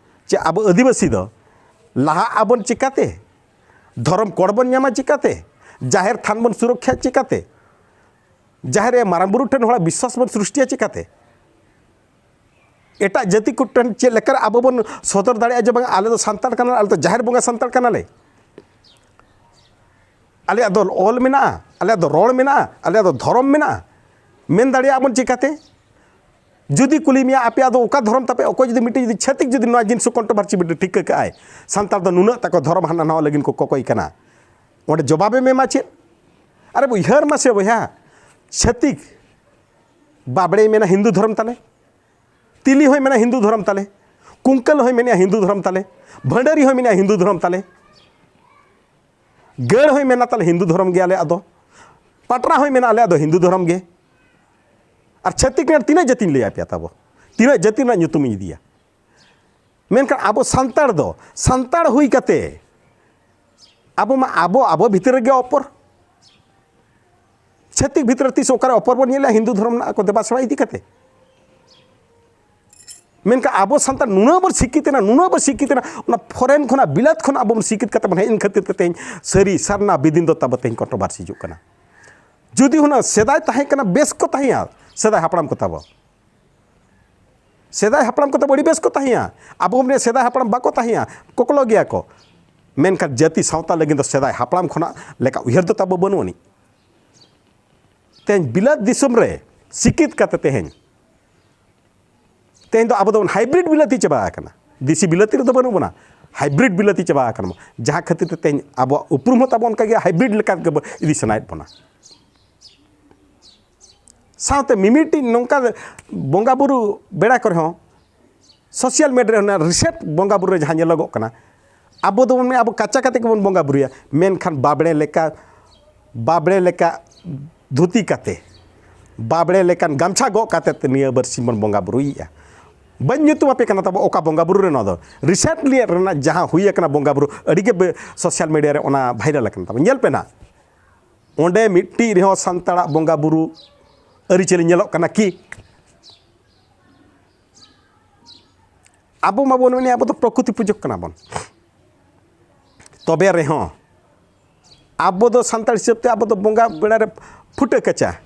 ᱪᱮ ᱟᱵᱚ ᱟᱹᱫᱤᱵᱟᱹᱥᱤ ᱫᱚ ᱞᱟᱦᱟᱜ ᱟᱵᱚᱱ ᱪᱤᱠᱟᱹᱛᱮ? ᱫᱷᱚᱨᱚᱢ ᱠᱚᱲ ᱵᱚᱱ ᱧᱟᱢᱟ ᱪᱤᱠᱟᱹᱛᱮ? ᱡᱟᱦᱮᱨ ᱛᱷᱟᱱ ᱵᱚᱱ ᱥᱩᱨᱚᱠᱠᱷᱟ ᱪᱤᱠᱟᱹᱛᱮ? ᱡᱟᱦᱮᱨ ᱨᱮ ᱢᱟᱨᱟᱝ ᱵᱩᱨᱩ ᱴᱷᱮᱱ ᱦᱚᱲᱟᱜ ᱵᱤᱥᱣᱟᱥ ᱵᱚᱱ ᱥᱨᱤᱥᱴᱤᱭᱟ ᱪᱤᱠᱟᱹᱛᱮ? ᱮᱴᱟᱜ ᱡᱟᱹᱛᱤ ᱠᱚ ᱴᱷᱮᱱ ᱪᱮᱫ ᱞᱮᱠᱟᱨᱮ ᱟᱵᱚ ᱵᱚᱱ ᱥᱚᱫᱚᱨ ᱫᱟᱲᱮᱭᱟᱜᱼᱟ ᱡᱮ ᱵᱟᱝ, ᱟᱞᱮ ᱫᱚ ᱥᱟᱱᱛᱟᱲ ᱠᱟᱱᱟᱞᱮ, ᱟᱞᱮ ᱫᱚ ᱡᱟᱦᱮᱨ ᱵᱚᱸᱜᱟ ᱥᱟᱱᱛᱟᱲ ᱠᱟᱱᱟᱞᱮ, ᱟᱞᱮᱭᱟᱜ ᱫᱚ ᱚᱞ ᱢᱮᱱᱟᱜᱼᱟ, ᱟᱞᱮᱭᱟᱜ ᱫᱚ ᱨᱚᱲ ᱢᱮᱱᱟᱜᱼᱟ, ᱟᱞᱮᱭᱟᱜ ᱫᱚ ᱫᱷᱚᱨᱚᱢ ᱢᱮᱱᱟᱜᱼᱟ, ᱢᱮᱱ ᱫᱟᱲᱮᱭᱟᱜᱼᱟ ᱵᱚᱱ ᱪᱤᱠᱟᱹᱛᱮ? ᱡᱩᱫᱤ ᱠᱩᱞᱤ ᱢᱮᱭᱟ, ᱟᱯᱮᱭᱟᱜ ᱫᱚ ᱚᱠᱟ ᱫᱷᱚᱨᱚᱢ ᱛᱟᱯᱮ, ᱚᱠᱚᱭ ᱡᱩᱫᱤ ᱢᱤᱫᱴᱤᱡ ᱡᱩᱫᱤ ᱪᱷᱟᱹᱛᱤᱠ ᱡᱩᱫᱤ ᱱᱚᱣᱟ ᱡᱤᱱᱤᱥ ᱠᱚ ᱠᱚᱱᱴᱨᱳᱵᱷᱟᱨᱥᱤ ᱢᱤᱫᱴᱤᱡ ᱴᱷᱤᱠᱟᱹ ᱠᱟᱜᱼᱟᱭ, ᱥᱟᱱᱛᱟᱲ ᱫᱚ ᱱᱩᱱᱟᱹᱜ ᱛᱟᱠᱚ ᱫᱷᱚᱨᱚᱢ ᱦᱟᱱᱟ ᱱᱟᱣᱟ ᱞᱟᱹᱜᱤᱫ ᱠᱚ ᱠᱚᱠᱚᱭ ᱠᱟᱱᱟ, ᱚᱸᱰᱮ ᱡᱚᱵᱟᱵᱮᱢ ᱮᱢᱟ ᱪᱮᱫ? ᱟᱨᱮ ᱩᱭᱦᱟᱹᱨ ᱢᱟᱥᱮ ᱵᱚᱭᱦᱟ, ᱪᱷᱟᱹᱛᱤᱠ ᱵᱟᱵᱲᱮᱭ ᱢᱮᱱᱟ ᱦᱤᱱᱫᱩ ᱫᱷᱚᱨᱚᱢ ᱛᱟᱞᱮ, ᱛᱤᱞᱤ ᱦᱚᱸᱭ ᱢᱮᱱᱟ ᱦᱤᱱᱫᱩ ᱫᱷᱚᱨᱚᱢ ᱛᱟᱞᱮ, ᱠᱩᱝᱠᱟᱹᱞ ᱦᱚᱸᱭ ᱢᱮᱱᱮᱜᱼᱟ ᱦᱤᱱᱫᱩ ᱫᱷᱚᱨᱚᱢ ᱛᱟᱞᱮ, ᱵᱷᱟᱹᱰᱟᱹᱨᱤ ᱦᱚᱸᱭ ᱢᱮᱱᱮᱜᱼᱟ ᱦᱤᱱᱫᱩ ᱫᱷᱚᱨᱚᱢ ᱛᱟᱞᱮ, ᱜᱟᱹᱲ ᱦᱚᱸᱭ ᱢᱮᱱᱟ ᱛᱟᱞᱮ ᱦᱤᱱᱫᱩ ᱫᱷᱚᱨᱚᱢ ᱜᱮ ᱟᱞᱮᱭᱟᱜ ᱫᱚ, ᱯᱟᱴᱨᱟ ᱦᱚᱸᱭ ᱢᱮᱱᱟ ᱟᱞᱮᱭᱟᱜ ᱫᱚ ᱦᱤᱱᱫᱩ ᱫᱷᱚᱨᱚᱢ ᱜᱮ᱾ ᱟᱨ ᱪᱷᱟᱹᱛᱤᱠ ᱨᱮᱱ ᱛᱤᱱᱟᱹᱜ ᱡᱟᱹᱛᱤᱧ ᱞᱟᱹᱭ ᱟᱯᱮᱭᱟ ᱛᱟᱵᱚ, ᱛᱤᱱᱟᱹᱜ ᱡᱟᱹᱛᱤ ᱨᱮᱱᱟᱜ ᱧᱩᱛᱩᱢᱤᱧ ᱤᱫᱤᱭᱟ? ᱢᱮᱱᱠᱷᱟᱱ ᱟᱵᱚ ᱥᱟᱱᱛᱟᱲ ᱫᱚ ᱥᱟᱱᱛᱟᱲ ᱦᱩᱭ ᱠᱟᱛᱮ ᱟᱵᱚ ᱢᱟ ᱟᱵᱚ, ᱟᱵᱚ ᱵᱷᱤᱛᱤᱨ ᱨᱮᱜᱮ ᱚᱯᱚᱨ᱾ ᱪᱷᱟᱹᱛᱤᱠ ᱵᱷᱤᱛᱨᱤ ᱨᱮ ᱛᱤᱥ ᱚᱠᱟᱨᱮ ᱚᱯᱚᱨ ᱵᱚᱱ ᱧᱮᱞᱟ ᱦᱤᱱᱫᱩ ᱫᱷᱚᱨᱚᱢ ᱨᱮᱱᱟᱜ ᱠᱚ ᱫᱮᱵᱟ ᱥᱮᱵᱟ ᱤᱫᱤ ᱠᱟᱛᱮ? ᱢᱮᱱᱠᱷᱟᱱ ᱟᱵᱚ ᱥᱟᱱᱛᱟᱲ ᱱᱩᱱᱟᱹᱜ ᱵᱚᱱ ᱥᱤᱠᱠᱷᱤᱛ ᱮᱱᱟ, ᱱᱩᱱᱟᱹᱜ ᱵᱚᱱ ᱥᱤᱠᱠᱷᱤᱛ ᱮᱱᱟ, ᱚᱱᱟ ᱯᱷᱚᱨᱮᱱ ᱠᱷᱚᱱᱟᱜ, ᱵᱤᱞᱟᱹᱛ ᱠᱷᱚᱱᱟᱜ ᱟᱵᱚ ᱵᱚᱱ ᱥᱤᱠᱠᱷᱤᱛ ᱠᱟᱛᱮ ᱵᱚᱱ ᱦᱮᱡ ᱮᱱ ᱠᱷᱟᱹᱛᱤᱨ ᱛᱮ ᱛᱮᱦᱮᱧ ᱥᱟᱹᱨᱤ ᱥᱟᱨᱱᱟ ᱵᱤᱫᱤᱱ ᱫᱚ ᱛᱟᱵᱚ ᱛᱮᱦᱮᱧ ᱠᱚᱱᱴᱨᱳᱵᱷᱟᱨᱥᱤ ᱦᱤᱡᱩᱜ ᱠᱟᱱᱟ᱾ ᱡᱩᱫᱤ ᱦᱩᱱᱟᱹᱝ ᱥᱮᱫᱟᱭ ᱛᱟᱦᱮᱸ ᱠᱟᱱᱟ, ᱵᱮᱥ ᱠᱚ ᱛᱟᱦᱮᱸᱭᱟ ᱥᱮᱫᱟᱭ ᱦᱟᱯᱲᱟᱢ ᱠᱚ ᱛᱟᱵᱚ᱾ ᱥᱮᱫᱟᱭ ᱦᱟᱯᱲᱟᱢ ᱠᱚᱫᱚ ᱟᱹᱰᱤ ᱵᱮᱥ ᱠᱚ ᱛᱟᱦᱮᱸᱭᱟ᱾ ᱟᱵᱚ ᱵᱚᱱ ᱞᱟᱹᱭᱟ ᱥᱮᱫᱟᱭ ᱦᱟᱯᱲᱟᱢ ᱵᱟᱠᱚ ᱛᱟᱦᱮᱸᱭᱟ, ᱠᱚᱠᱞᱚ ᱜᱮᱭᱟ ᱠᱚ᱾ ᱢᱮᱱᱠᱷᱟᱱ ᱡᱟᱹᱛᱤ ᱥᱟᱶᱛᱟ ᱞᱟᱹᱜᱤᱫ ᱫᱚ ᱥᱮᱫᱟᱭ ᱦᱟᱯᱲᱟᱢ ᱠᱷᱚᱱᱟᱜ ᱞᱮᱠᱟ ᱩᱭᱦᱟᱹᱨ ᱫᱚ ᱛᱟᱵᱚ ᱵᱟᱹᱱᱩᱜ ᱟᱹᱱᱤᱡ᱾ ᱛᱮᱦᱮᱧ ᱵᱤᱞᱟᱹᱛ ᱫᱤᱥᱚᱢ ᱨᱮ ᱥᱤᱠᱠᱷᱤᱛ ᱠᱟᱛᱮ ᱛᱮᱦᱮᱧ ᱛᱮᱦᱮᱧ ᱫᱚ ᱟᱵᱚ ᱫᱚᱵᱚᱱ ᱦᱟᱭᱵᱨᱤᱰ ᱵᱤᱞᱟᱹᱛᱤ ᱪᱟᱵᱟ ᱟᱠᱟᱱᱟ᱾ ᱫᱮᱥᱤ ᱵᱤᱞᱟᱹᱛᱤ ᱨᱮᱫᱚ ᱵᱟᱹᱱᱩᱜ ᱵᱚᱱᱟ, ᱦᱟᱭᱵᱨᱤᱰ ᱵᱤᱞᱟᱹᱛᱤ ᱪᱟᱵᱟ ᱟᱠᱟᱱᱟ ᱵᱚᱱ᱾ ᱡᱟᱦᱟᱸ ᱠᱷᱟᱹᱛᱤᱨ ᱛᱮ ᱛᱮᱦᱮᱧ ᱟᱵᱚᱣᱟᱜ ᱩᱯᱨᱩᱢ ᱦᱚᱸ ᱛᱟᱵᱚ ᱚᱱᱠᱟ ᱜᱮ ᱦᱟᱭᱵᱨᱤᱰ ᱞᱮᱠᱟ ᱜᱮ ᱤᱫᱤ ᱥᱟᱱᱟᱭᱮᱫ ᱵᱚᱱᱟ᱾ ᱥᱟᱶᱛᱮ ᱢᱤᱢᱤᱫᱴᱤᱡ ᱱᱚᱝᱠᱟ ᱵᱚᱸᱜᱟᱼᱵᱩᱨᱩ ᱵᱮᱲᱟ ᱠᱚᱨᱮ ᱦᱚᱸ ᱥᱳᱥᱟᱞ ᱢᱤᱰᱤᱭᱟ ᱨᱮ ᱚᱱᱟ ᱨᱤᱥᱮᱴ ᱵᱚᱸᱜᱟᱼᱵᱩᱨᱩ ᱨᱮ ᱡᱟᱦᱟᱸ ᱧᱮᱞᱚᱜᱚᱜ ᱠᱟᱱᱟ, ᱟᱵᱚ ᱫᱚᱵᱚᱱ ᱢᱮᱱᱟ ᱟᱵᱚ ᱠᱟᱪᱟ ᱠᱟᱛᱮ ᱜᱮᱵᱚᱱ ᱵᱚᱸᱜᱟᱼᱵᱩᱨᱩᱭᱟ, ᱢᱮᱱᱠᱷᱟᱱ ᱵᱟᱵᱽᱲᱮ ᱞᱮᱠᱟ, ᱵᱟᱵᱽᱲᱮ ᱞᱮᱠᱟ ᱫᱷᱩᱛᱤ ᱠᱟᱛᱮ, ᱵᱟᱵᱽᱲᱮ ᱞᱮᱠᱟᱱ ᱜᱟᱢᱪᱷᱟ ᱜᱚᱜ ᱠᱟᱛᱮ ᱱᱤᱭᱟᱹ ᱵᱟᱨᱥᱤᱧ ᱵᱚᱱ ᱵᱚᱸᱜᱟᱼᱵᱩᱨᱩᱭᱮᱫᱼᱟ᱾ ᱵᱟᱹᱧ ᱧᱩᱛᱩᱢ ᱟᱯᱮ ᱠᱟᱱᱟ ᱛᱟᱵᱚ ᱚᱠᱟ ᱵᱚᱸᱜᱟᱼᱵᱩᱨᱩ ᱨᱮ ᱱᱚᱣᱟ ᱫᱚ, ᱨᱤᱥᱮᱱᱴᱞᱤ ᱨᱮᱱᱟᱜ ᱡᱟᱦᱟᱸ ᱦᱩᱭ ᱟᱠᱟᱱᱟ ᱵᱚᱸᱜᱟᱼᱵᱩᱨᱩ, ᱟᱹᱰᱤᱜᱮ ᱵᱮ-, ᱥᱳᱥᱟᱞ ᱢᱤᱰᱤᱭᱟ ᱨᱮ ᱚᱱᱟ ᱵᱷᱟᱭᱨᱟᱞ ᱟᱠᱟᱱ ᱛᱟᱵᱚᱱ᱾ ᱧᱮᱞ ᱯᱮ ᱱᱟᱜ, ᱚᱸᱰᱮ ᱢᱤᱫᱴᱤᱡ ᱨᱮᱦᱚᱸ ᱥᱟᱱᱛᱟᱲᱟᱜ ᱵᱚᱸᱜᱟᱼᱵᱩᱨᱩ ᱟᱹᱨᱤᱪᱟᱹᱞᱤ ᱧᱮᱞᱚᱜ ᱠᱟᱱᱟ ᱠᱤ? ᱟᱵᱚ ᱢᱟᱵᱚᱱ ᱢᱮᱱᱮᱫ ᱟᱵᱚ ᱫᱚ ᱯᱨᱚᱠᱨᱤᱛᱤ ᱯᱩᱡᱟᱹ ᱠᱟᱱᱟ ᱵᱚᱱ᱾ ᱛᱚᱵᱮ ᱨᱮᱦᱚᱸ ᱟᱵᱚ ᱫᱚ ᱥᱟᱱᱛᱟᱲ ᱦᱤᱥᱟᱹᱵ ᱛᱮ ᱟᱵᱚ ᱫᱚ ᱵᱚᱸᱜᱟ ᱵᱮᱲᱟ ᱨᱮ ᱯᱷᱩᱴᱟᱹ ᱠᱟᱪᱟ,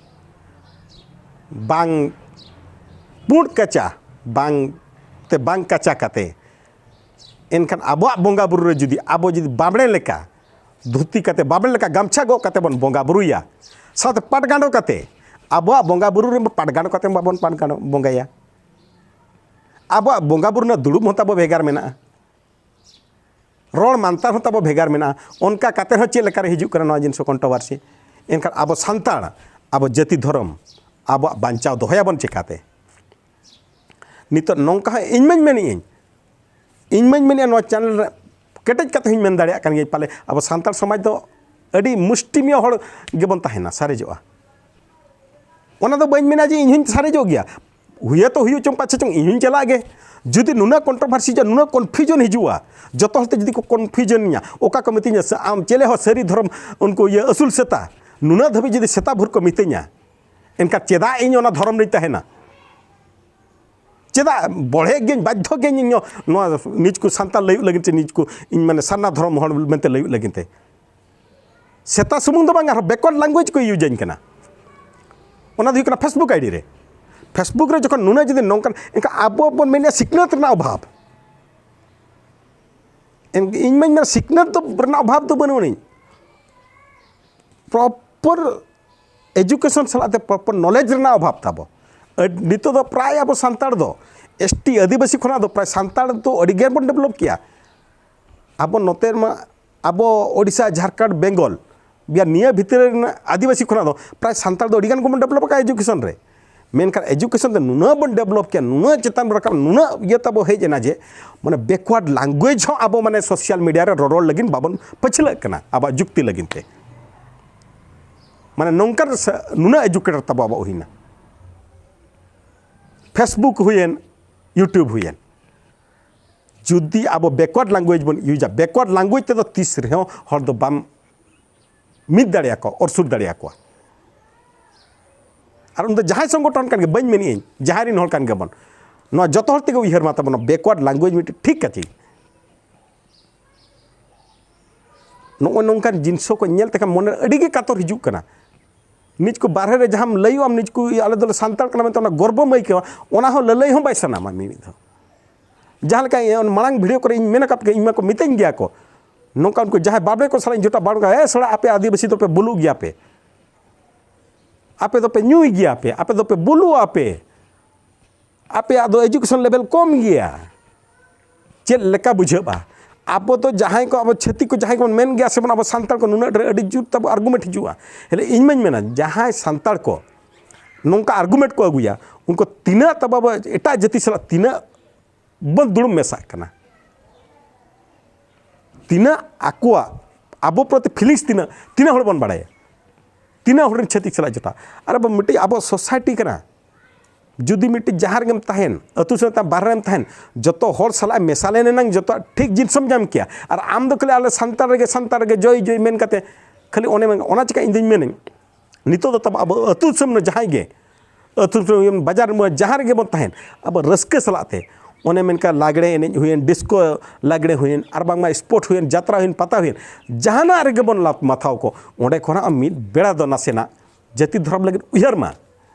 ᱵᱟᱝ ᱯᱩᱸᱰ ᱠᱟᱪᱟ, ᱵᱟᱝ ᱛᱮ ᱵᱟᱝ ᱠᱟᱪᱟ ᱠᱟᱛᱮ, ᱮᱱᱠᱷᱟᱱ ᱟᱵᱚᱣᱟᱜ ᱵᱚᱸᱜᱟ ᱵᱩᱨᱩ ᱨᱮ ᱡᱩᱫᱤ ᱟᱵᱚ ᱡᱩᱫᱤ ᱵᱟᱢᱲᱮ ᱞᱮᱠᱟ ᱫᱷᱩᱛᱤ ᱠᱟᱛᱮ, ᱵᱟᱢᱲᱮ ᱞᱮᱠᱟ ᱜᱟᱢᱪᱷᱟ ᱜᱚᱜ ᱠᱟᱛᱮ ᱵᱚᱱ ᱵᱚᱸᱜᱟ ᱵᱩᱨᱩᱭᱟ, ᱥᱟᱶᱛᱮ ᱯᱟᱴ ᱜᱟᱸᱰᱚ ᱠᱟᱛᱮ, ᱟᱵᱚᱣᱟᱜ ᱵᱚᱸᱜᱟ ᱵᱩᱨᱩ ᱨᱮ ᱯᱟᱴ ᱜᱟᱸᱰᱚ ᱠᱟᱛᱮ ᱵᱟᱵᱚᱱ ᱯᱟᱴ ᱜᱟᱸᱰᱚ ᱵᱚᱸᱜᱟᱭᱟ᱾ ᱟᱵᱚᱣᱟᱜ ᱵᱚᱸᱜᱟ ᱵᱩᱨᱩ ᱨᱮᱱᱟᱜ ᱫᱩᱲᱩᱵ ᱦᱚᱸ ᱛᱟᱵᱚ ᱵᱷᱮᱜᱟᱨ ᱢᱮᱱᱟᱜᱼᱟ, ᱨᱚᱲ ᱢᱟᱱᱛᱟᱨ ᱦᱚᱸ ᱛᱟᱵᱚ ᱵᱷᱮᱜᱟᱨ ᱢᱮᱱᱟᱜᱼᱟ᱾ ᱚᱱᱠᱟ ᱠᱟᱛᱮ ᱦᱚᱸ ᱪᱮᱫ ᱞᱮᱠᱟᱨᱮ ᱦᱤᱡᱩᱜ ᱠᱟᱱᱟ ᱱᱚᱣᱟ ᱡᱤᱱᱤᱥ ᱠᱚ ᱠᱚᱱᱴᱨᱳᱵᱷᱟᱨᱥᱤ? ᱮᱱᱠᱷᱟᱱ ᱟᱵᱚ ᱥᱟᱱᱛᱟᱲ, ᱟᱵᱚ ᱡᱟᱹᱛᱤ ᱫᱷᱚᱨᱚᱢ ᱟᱵᱚᱣᱟᱜ ᱵᱟᱧᱪᱟᱣ ᱫᱚᱦᱚᱭᱟᱵᱚᱱ ᱪᱮᱠᱟᱛᱮ? ᱱᱤᱛᱚᱜ ᱱᱚᱝᱠᱟ ᱦᱚᱸ ᱤᱧ ᱢᱟᱧ ᱢᱮᱱᱮᱫ ᱟᱹᱧ, ᱤᱧ ᱢᱟᱧ ᱢᱮᱱᱮᱫᱼᱟ, ᱱᱚᱣᱟ ᱪᱮᱱᱮᱞ ᱨᱮ ᱠᱮᱴᱮᱡ ᱠᱟᱛᱮ ᱦᱚᱸᱧ ᱢᱮᱱ ᱫᱟᱲᱮᱭᱟᱜ ᱠᱟᱱ ᱜᱤᱭᱟᱹᱧ, ᱯᱟᱞᱮ ᱟᱵᱚ ᱥᱟᱱᱛᱟᱲ ᱥᱚᱢᱟᱡᱽ ᱫᱚ ᱟᱹᱰᱤ ᱢᱩᱥᱴᱤᱢᱤᱭᱟᱹ ᱦᱚᱲ ᱜᱮᱵᱚᱱ ᱛᱟᱦᱮᱱᱟ, ᱥᱟᱨᱮᱡᱚᱜᱼᱟ᱾ ᱚᱱᱟ ᱫᱚ ᱵᱟᱹᱧ ᱢᱮᱱᱟ ᱡᱮ ᱤᱧ ᱦᱚᱸᱧ ᱥᱟᱨᱮᱡᱚᱜ ᱜᱮᱭᱟ, ᱦᱩᱭᱮ ᱛᱚ ᱦᱩᱭᱩᱜ ᱪᱚᱝ ᱯᱟᱪᱷᱮ ᱪᱚᱝ, ᱤᱧ ᱦᱚᱸᱧ ᱪᱟᱞᱟᱜ ᱜᱮ᱾ ᱡᱩᱫᱤ ᱱᱩᱱᱟᱹᱜ ᱠᱚᱱᱴᱨᱳᱵᱷᱟᱨᱥᱤ ᱦᱤᱡᱩᱜᱼᱟ, ᱱᱩᱱᱟᱹᱜ ᱠᱚᱱᱯᱷᱤᱭᱩᱡᱚᱱ ᱦᱤᱡᱩᱜᱼᱟ, ᱡᱚᱛᱚ ᱦᱚᱲ ᱛᱮ ᱡᱩᱫᱤ ᱠᱚ ᱠᱚᱱᱯᱷᱤᱭᱩᱡᱚᱱᱤᱧᱟ, ᱚᱠᱟ ᱠᱚ ᱢᱤᱛᱟᱹᱧᱟ, ᱥᱮ ᱟᱢ ᱪᱮᱞᱮ ᱦᱚᱸ ᱥᱟᱹᱨᱤ ᱫᱷᱚᱨᱚᱢ ᱩᱱᱠᱩ ᱤᱭᱟᱹ ᱟᱹᱥᱩᱞ ᱥᱮᱛᱟ, ᱱᱩᱱᱟᱹᱜ ᱫᱷᱟᱹᱵᱤᱡ ᱡᱩᱫᱤ ᱥᱮᱛᱟ ᱵᱷᱳᱨ ᱠᱚ ᱢᱤᱛᱟᱹᱧᱟ, ᱮᱱᱠᱷᱟᱱ ᱪᱮᱫᱟᱜ ᱤᱧ ᱚᱱᱟ ᱫᱷᱚᱨᱚᱢ ᱨᱤᱧ ᱛᱟᱦᱮᱱᱟ? ᱪᱮᱫᱟᱜ ᱵᱚᱲᱦᱮ ᱜᱮᱧ ᱵᱟᱫᱽᱫᱷᱚ ᱜᱮᱧ ᱤᱧ ᱱᱚᱣᱟ ᱱᱤᱡᱽ ᱠᱚ ᱥᱟᱱᱛᱟᱲ ᱞᱟᱹᱭᱩᱜ ᱞᱟᱹᱜᱤᱫ ᱛᱮ, ᱱᱤᱡᱽ ᱠᱚ ᱤᱧ ᱢᱟᱱᱮ ᱥᱟᱨᱱᱟ ᱫᱷᱚᱨᱚᱢ ᱦᱚᱲ ᱢᱮᱱᱛᱮ ᱞᱟᱹᱭᱩᱜ ᱞᱟᱹᱜᱤᱫ ᱛᱮ? ᱥᱮᱛᱟ ᱥᱩᱢᱩᱝ ᱫᱚ ᱵᱟᱝ, ᱟᱨᱦᱚᱸ ᱵᱮᱠᱣᱟᱨᱰ ᱞᱮᱝᱜᱩᱭᱮᱡᱽ ᱠᱚ ᱤᱭᱩᱡᱟᱹᱧ ᱠᱟᱱᱟ᱾ ᱚᱱᱟ ᱫᱚ ᱦᱩᱭᱩᱜ ᱠᱟᱱᱟ ᱯᱷᱮᱥᱵᱩᱠ ᱟᱭᱰᱤ ᱨᱮ᱾ ᱯᱷᱮᱥᱵᱩᱠ ᱨᱮ ᱡᱚᱠᱷᱚᱱ ᱱᱩᱱᱟᱹᱜ ᱡᱩᱫᱤ ᱱᱚᱝᱠᱟᱱ, ᱮᱱᱠᱷᱟᱱ ᱟᱵᱚ ᱵᱚᱱ ᱢᱮᱱᱮᱫᱼᱟ ᱥᱤᱠᱷᱱᱟᱹᱛ ᱨᱮᱱᱟᱜ ᱚᱵᱷᱟᱵᱽ᱾ ᱮᱱ-, ᱤᱧ ᱢᱟᱧ ᱢᱮᱱᱟ ᱥᱤᱠᱷᱱᱟᱹᱛ ᱫᱚ ᱨᱮᱱᱟᱜ ᱚᱵᱷᱟᱵᱽ ᱫᱚ ᱵᱟᱹᱱᱩᱜ ᱟᱹᱱᱤᱡ, ᱯᱨᱚᱯᱚᱨ ᱮᱡᱩᱠᱮᱥᱚᱱ ᱥᱟᱞᱟᱜ ᱛᱮ ᱯᱨᱚᱯᱚᱨ ᱱᱚᱞᱮᱡᱽ ᱨᱮᱱᱟᱜ ᱚᱵᱷᱟᱵᱽ ᱛᱟᱵᱚ᱾ ᱟᱹᱰ-, ᱱᱤᱛᱚᱜ ᱫᱚ ᱯᱨᱟᱭ ᱟᱵᱚ ᱥᱟᱱᱛᱟᱲ ᱫᱚ ᱮᱥ ᱴᱤ ᱟᱹᱫᱤᱵᱟᱹᱥᱤ ᱠᱷᱚᱱᱟᱜ ᱫᱚ ᱯᱨᱟᱭ ᱥᱟᱱᱛᱟᱲ ᱫᱚ ᱟᱹᱰᱤ ᱜᱟᱱ ᱵᱚᱱ ᱰᱮᱵᱷᱞᱚᱯ ᱠᱮᱭᱟ᱾ ᱟᱵᱚ ᱱᱚᱛᱮ ᱢᱟ, ᱟᱵᱚ ᱳᱰᱤᱥᱟ, ᱡᱷᱟᱲᱠᱷᱚᱸᱰ, ᱵᱮᱝᱜᱚᱞ, ᱵᱤᱦᱟᱨ, ᱱᱤᱭᱟᱹ ᱵᱷᱤᱛᱨᱤ ᱨᱮᱱᱟᱜ ᱟᱹᱫᱤᱵᱟᱹᱥᱤ ᱠᱷᱚᱱᱟᱜ ᱫᱚ ᱯᱨᱟᱭ ᱥᱟᱱᱛᱟᱲ ᱫᱚ ᱟᱹᱰᱤ ᱜᱟᱱ ᱜᱮᱵᱚᱱ ᱰᱮᱵᱷᱞᱚᱯ ᱟᱠᱟᱫᱼᱟ ᱮᱡᱩᱠᱮᱥᱚᱱ ᱨᱮ᱾ ᱢᱮᱱᱠᱷᱟᱱ ᱮᱡᱩᱠᱮᱥᱚᱱ ᱛᱮ ᱱᱩᱱᱟᱹᱜ ᱵᱚᱱ ᱰᱮᱵᱷᱞᱚᱯ ᱠᱮᱭᱟ, ᱱᱩᱱᱟᱹᱜ ᱪᱮᱛᱟᱱ ᱵᱚᱱ ᱨᱟᱠᱟᱵ, ᱱᱩᱱᱟᱹᱜ ᱤᱭᱟᱹ ᱛᱟᱵᱚ ᱦᱮᱡ ᱮᱱᱟ ᱡᱮ ᱢᱟᱱᱮ ᱵᱮᱠᱣᱟᱨᱰ ᱞᱟᱝᱜᱩᱭᱮᱡᱽ ᱦᱚᱸ ᱟᱵᱚ ᱢᱟᱱᱮ ᱥᱳᱥᱟᱞ ᱢᱤᱰᱤᱭᱟ ᱨᱮ ᱨᱚᱨᱚᱲ ᱞᱟᱹᱜᱤᱫ ᱵᱟᱵᱚᱱ ᱯᱟᱹᱪᱷᱞᱟᱹᱜ ᱠᱟᱱᱟ ᱟᱵᱚᱣᱟᱜ ᱡᱩᱠᱛᱤ ᱞᱟᱹᱜᱤᱫ ᱛᱮ᱾ ᱢᱟᱱᱮ ᱱᱚᱝᱠᱟᱱ ᱥᱟ-, ᱱᱩᱱᱟᱹᱜ ᱮᱡᱩᱠᱮᱴᱮᱰ ᱛᱟᱵᱚ ᱟᱵᱚ ᱦᱩᱭᱱᱟ᱾ Facebook ᱦᱩᱭᱮᱱ, YouTube ᱦᱩᱭᱮᱱ, ᱡᱩᱫᱤ ᱟᱵᱚ ᱵᱮᱠᱣᱟᱨᱰ ᱞᱟᱝᱜᱩᱭᱮᱡᱽ ᱵᱚᱱ ᱤᱭᱩᱡᱟ, ᱵᱮᱠᱣᱟᱨᱰ ᱞᱟᱝᱜᱩᱭᱮᱡᱽ ᱛᱮᱫᱚ ᱛᱤᱥ ᱨᱮᱦᱚᱸ ᱦᱚᱲ ᱫᱚ ᱵᱟᱢ ᱢᱤᱫ ᱫᱟᱲᱮᱭᱟᱠᱚᱣᱟ, ᱚᱨ ᱥᱩᱨ ᱫᱟᱲᱮᱭᱟᱠᱚᱣᱟ᱾ ᱟᱨ ᱩᱱᱤ ᱫᱚ ᱡᱟᱦᱟᱸᱭ ᱥᱚᱝᱜᱚᱴᱷᱚᱱ ᱠᱟᱱ ᱜᱮ, ᱵᱟᱹᱧ ᱢᱮᱱᱮᱫ ᱟᱹᱧ, ᱡᱟᱦᱟᱸᱭ ᱨᱮᱱ ᱦᱚᱲ ᱠᱟᱱ ᱜᱮᱵᱚᱱ, ᱱᱚᱣᱟ ᱡᱚᱛᱚ ᱦᱚᱲ ᱛᱮᱜᱮ ᱩᱭᱦᱟᱹᱨ ᱢᱟ ᱛᱟᱵᱚᱱ, ᱵᱮᱠᱣᱟᱨᱰ ᱞᱟᱝᱜᱩᱭᱮᱡᱽ ᱢᱤᱫᱴᱮᱱ ᱴᱷᱤᱠ ᱠᱟᱛᱮ᱾ ᱱᱚᱜᱼᱚᱭ ᱱᱚᱝᱠᱟᱱ ᱡᱤᱱᱤᱥ ᱠᱚ ᱧᱮᱞ ᱛᱮᱠᱷᱟᱱ ᱢᱚᱱᱮ ᱨᱮ ᱟᱹᱰᱤ ᱜᱮ ᱠᱟᱛᱚᱨ ᱦᱤᱡᱩᱜ ᱠᱟᱱᱟ᱾ ᱱᱤᱡ ᱠᱚ ᱵᱟᱨᱦᱮ ᱨᱮ ᱡᱟᱦᱟᱸᱢ ᱞᱟᱹᱭᱚᱜᱼᱟᱢ, ᱱᱤᱡ ᱠᱚ ᱟᱞᱮ ᱫᱚᱞᱮ ᱥᱟᱱᱛᱟᱲ ᱠᱟᱱᱟ ᱢᱮᱱᱛᱮ ᱚᱱᱟ ᱜᱚᱨᱵᱚᱢ ᱟᱹᱭᱠᱟᱹᱣᱟ, ᱚᱱᱟ ᱦᱚᱸ ᱞᱟᱹᱞᱟᱹᱭ ᱦᱚᱸ ᱵᱟᱭ ᱥᱟᱱᱟᱢᱟ ᱢᱤᱢᱤᱫ ᱫᱷᱟᱣ᱾ ᱡᱟᱦᱟᱸ ᱞᱮᱠᱟ ᱤᱧ ᱢᱟᱲᱟᱝ ᱵᱷᱤᱰᱤᱭᱳ ᱠᱚᱨᱮ ᱤᱧ ᱢᱮᱱ ᱟᱠᱟᱫ ᱜᱮ, ᱤᱧ ᱢᱟᱠᱚ ᱢᱤᱛᱟᱹᱧ ᱜᱮᱭᱟ ᱠᱚ, ᱱᱚᱝᱠᱟ ᱩᱱᱠᱩ ᱡᱟᱦᱟᱸᱭ ᱵᱟᱵᱽᱞᱮ ᱠᱚ ᱥᱟᱞᱟᱜ ᱤᱧ ᱡᱚᱴᱟᱣ ᱵᱟᱲᱟ ᱠᱟᱜᱼᱟ, "ᱮ ᱥᱟᱞᱟ, ᱟᱯᱮ ᱟᱹᱫᱤᱵᱟᱹᱥᱤ ᱫᱚᱯᱮ ᱵᱩᱞᱩᱜ ᱜᱮᱭᱟ ᱯᱮ, ᱟᱯᱮ ᱫᱚᱯᱮ ᱧᱩᱭ ᱜᱮᱭᱟ ᱯᱮ, ᱟᱯᱮ ᱫᱚᱯᱮ ᱵᱩᱞᱩᱜᱼᱟ ᱯᱮ, ᱟᱯᱮᱭᱟᱜ ᱫᱚ ᱮᱡᱩᱠᱮᱥᱚᱱ ᱞᱮᱵᱮᱞ ᱠᱚᱢ ᱜᱮᱭᱟ᱾" ᱪᱮᱫ ᱞᱮᱠᱟ ᱵᱩᱡᱷᱟᱹᱜᱼᱟ? ᱟᱵᱚ ᱫᱚ ᱡᱟᱦᱟᱸᱭ ᱠᱚ, ᱟᱵᱚ ᱪᱷᱟᱹᱛᱤᱠ ᱠᱚ ᱡᱟᱦᱟᱸᱭ ᱠᱚᱵᱚᱱ ᱢᱮᱱ ᱜᱮᱭᱟ ᱥᱮᱵᱚᱱ, ᱟᱵᱚ ᱥᱟᱱᱛᱟᱲ ᱠᱚ ᱱᱩᱱᱟᱹᱜ ᱰᱷᱮᱨ ᱟᱹᱰᱤ ᱡᱳᱨ ᱛᱟᱵᱚ ᱟᱨᱜᱩᱢᱮᱱᱴ ᱦᱤᱡᱩᱜᱼᱟ᱾ ᱦᱮᱞᱮ ᱤᱧ ᱢᱟᱧ ᱢᱮᱱᱟ, ᱡᱟᱦᱟᱸᱭ ᱥᱟᱱᱛᱟᱲ ᱠᱚ ᱱᱚᱝᱠᱟ ᱟᱨᱜᱩᱢᱮᱱᱴ ᱠᱚ ᱟᱹᱜᱩᱭᱟ, ᱩᱱᱠᱩ ᱛᱤᱱᱟᱹᱜ ᱛᱟᱵᱚ ᱟᱵᱚ ᱮᱴᱟᱜ ᱡᱟᱹᱛᱤ ᱥᱟᱞᱟᱜ ᱛᱤᱱᱟᱹᱜ ᱵᱚᱱ ᱫᱩᱲᱩᱵ ᱢᱮᱥᱟᱜ ᱠᱟᱱᱟ, ᱛᱤᱱᱟᱹᱜ ᱟᱠᱚᱣᱟᱜ ᱟᱵᱚ ᱯᱨᱚᱛᱤ ᱯᱷᱤᱞᱤᱝᱥ ᱛᱤᱱᱟᱹᱜ, ᱛᱤᱱᱟᱹᱜ ᱦᱚᱲ ᱵᱚᱱ ᱵᱟᱲᱟᱭᱟ, ᱛᱤᱱᱟᱹᱜ ᱦᱚᱲ ᱨᱮᱱ ᱪᱷᱟᱹᱛᱤᱠ ᱥᱟᱞᱟᱜ ᱡᱚᱴᱟᱣ᱾ ᱟᱨ ᱟᱵᱚ ᱢᱤᱫᱴᱤᱡ ᱟᱵᱚ ᱥᱳᱥᱟᱭᱴᱤ ᱠᱟᱱᱟ, ᱡᱩᱫᱤ ᱢᱤᱫᱴᱤᱡ ᱡᱟᱦᱟᱸ ᱨᱮᱜᱮᱢ ᱛᱟᱦᱮᱱ, ᱟᱹᱛᱩ ᱥᱮᱫ ᱛᱟᱢ, ᱵᱟᱦᱨᱮ ᱨᱮᱢ ᱛᱟᱦᱮᱱ, ᱡᱚᱛᱚ ᱦᱚᱲ ᱥᱟᱞᱟᱜ ᱮᱢ ᱢᱮᱥᱟ ᱞᱮᱱ ᱮᱱᱟᱝ ᱡᱚᱛᱚᱣᱟᱜ ᱴᱷᱤᱠ ᱡᱤᱱᱤᱥᱮᱢ ᱧᱟᱢ ᱠᱮᱭᱟ᱾ ᱟᱨ ᱟᱢ ᱫᱚ ᱠᱷᱟᱹᱞᱤ ᱟᱞᱮ ᱥᱟᱱᱛᱟᱲ ᱨᱮᱜᱮ, ᱥᱟᱱᱛᱟᱲ ᱨᱮᱜᱮ, ᱡᱚᱭ ᱡᱚᱭ ᱢᱮᱱ ᱠᱟᱛᱮ ᱠᱷᱟᱹᱞᱤ ᱚᱱᱮ ᱢᱮᱱ, ᱚᱱᱟ ᱪᱤᱠᱟ ᱤᱧ ᱫᱩᱧ ᱢᱮᱱᱟᱹᱧ, ᱱᱤᱛᱚᱜ ᱫᱚ ᱛᱟᱵᱚ ᱟᱵᱚ ᱟᱹᱛᱩ ᱫᱤᱥᱚᱢ ᱨᱮ ᱡᱟᱦᱟᱸᱭ ᱜᱮ, ᱟᱹᱛᱩ ᱫᱤᱥᱚᱢ, ᱵᱟᱡᱟᱨ ᱨᱮ, ᱡᱟᱦᱟᱸ ᱨᱮᱜᱮ ᱵᱚᱱ ᱛᱟᱦᱮᱱ, ᱟᱵᱚ ᱨᱟᱹᱥᱠᱟᱹ ᱥᱟᱞᱟᱜ ᱛᱮ ᱚᱱᱮ ᱢᱮᱱᱠᱟ ᱞᱟᱜᱽᱲᱮ ᱮᱱᱮᱡ ᱦᱩᱭᱮᱱ, ᱰᱤᱥᱠᱳ ᱞᱟᱜᱽᱲᱮ ᱦᱩᱭᱮᱱ, ᱟᱨ ᱵᱟᱝᱢᱟ ᱥᱯᱳᱨᱴ ᱦᱩᱭᱮᱱ, ᱡᱟᱛᱨᱟ ᱦᱩᱭᱮᱱ, ᱯᱟᱛᱟ ᱦᱩᱭᱮᱱ, ᱡᱟᱦᱟᱱᱟᱜ ᱨᱮᱜᱮ ᱵᱚᱱ ᱞᱟᱛ ᱢᱟᱛᱷᱟᱣ ᱠᱚ, ᱚᱸᱰᱮ ᱠᱷᱚᱱᱟᱜ ᱢᱤᱫ ᱵᱮᱲᱟ ᱫᱚ ᱱᱟᱥᱮᱱᱟᱜ ᱡᱟᱹᱛᱤ ᱫᱷᱚᱨᱚᱢ ᱞᱟᱹᱜᱤᱫ ᱩᱭᱦᱟᱹᱨ ᱢᱟ᱾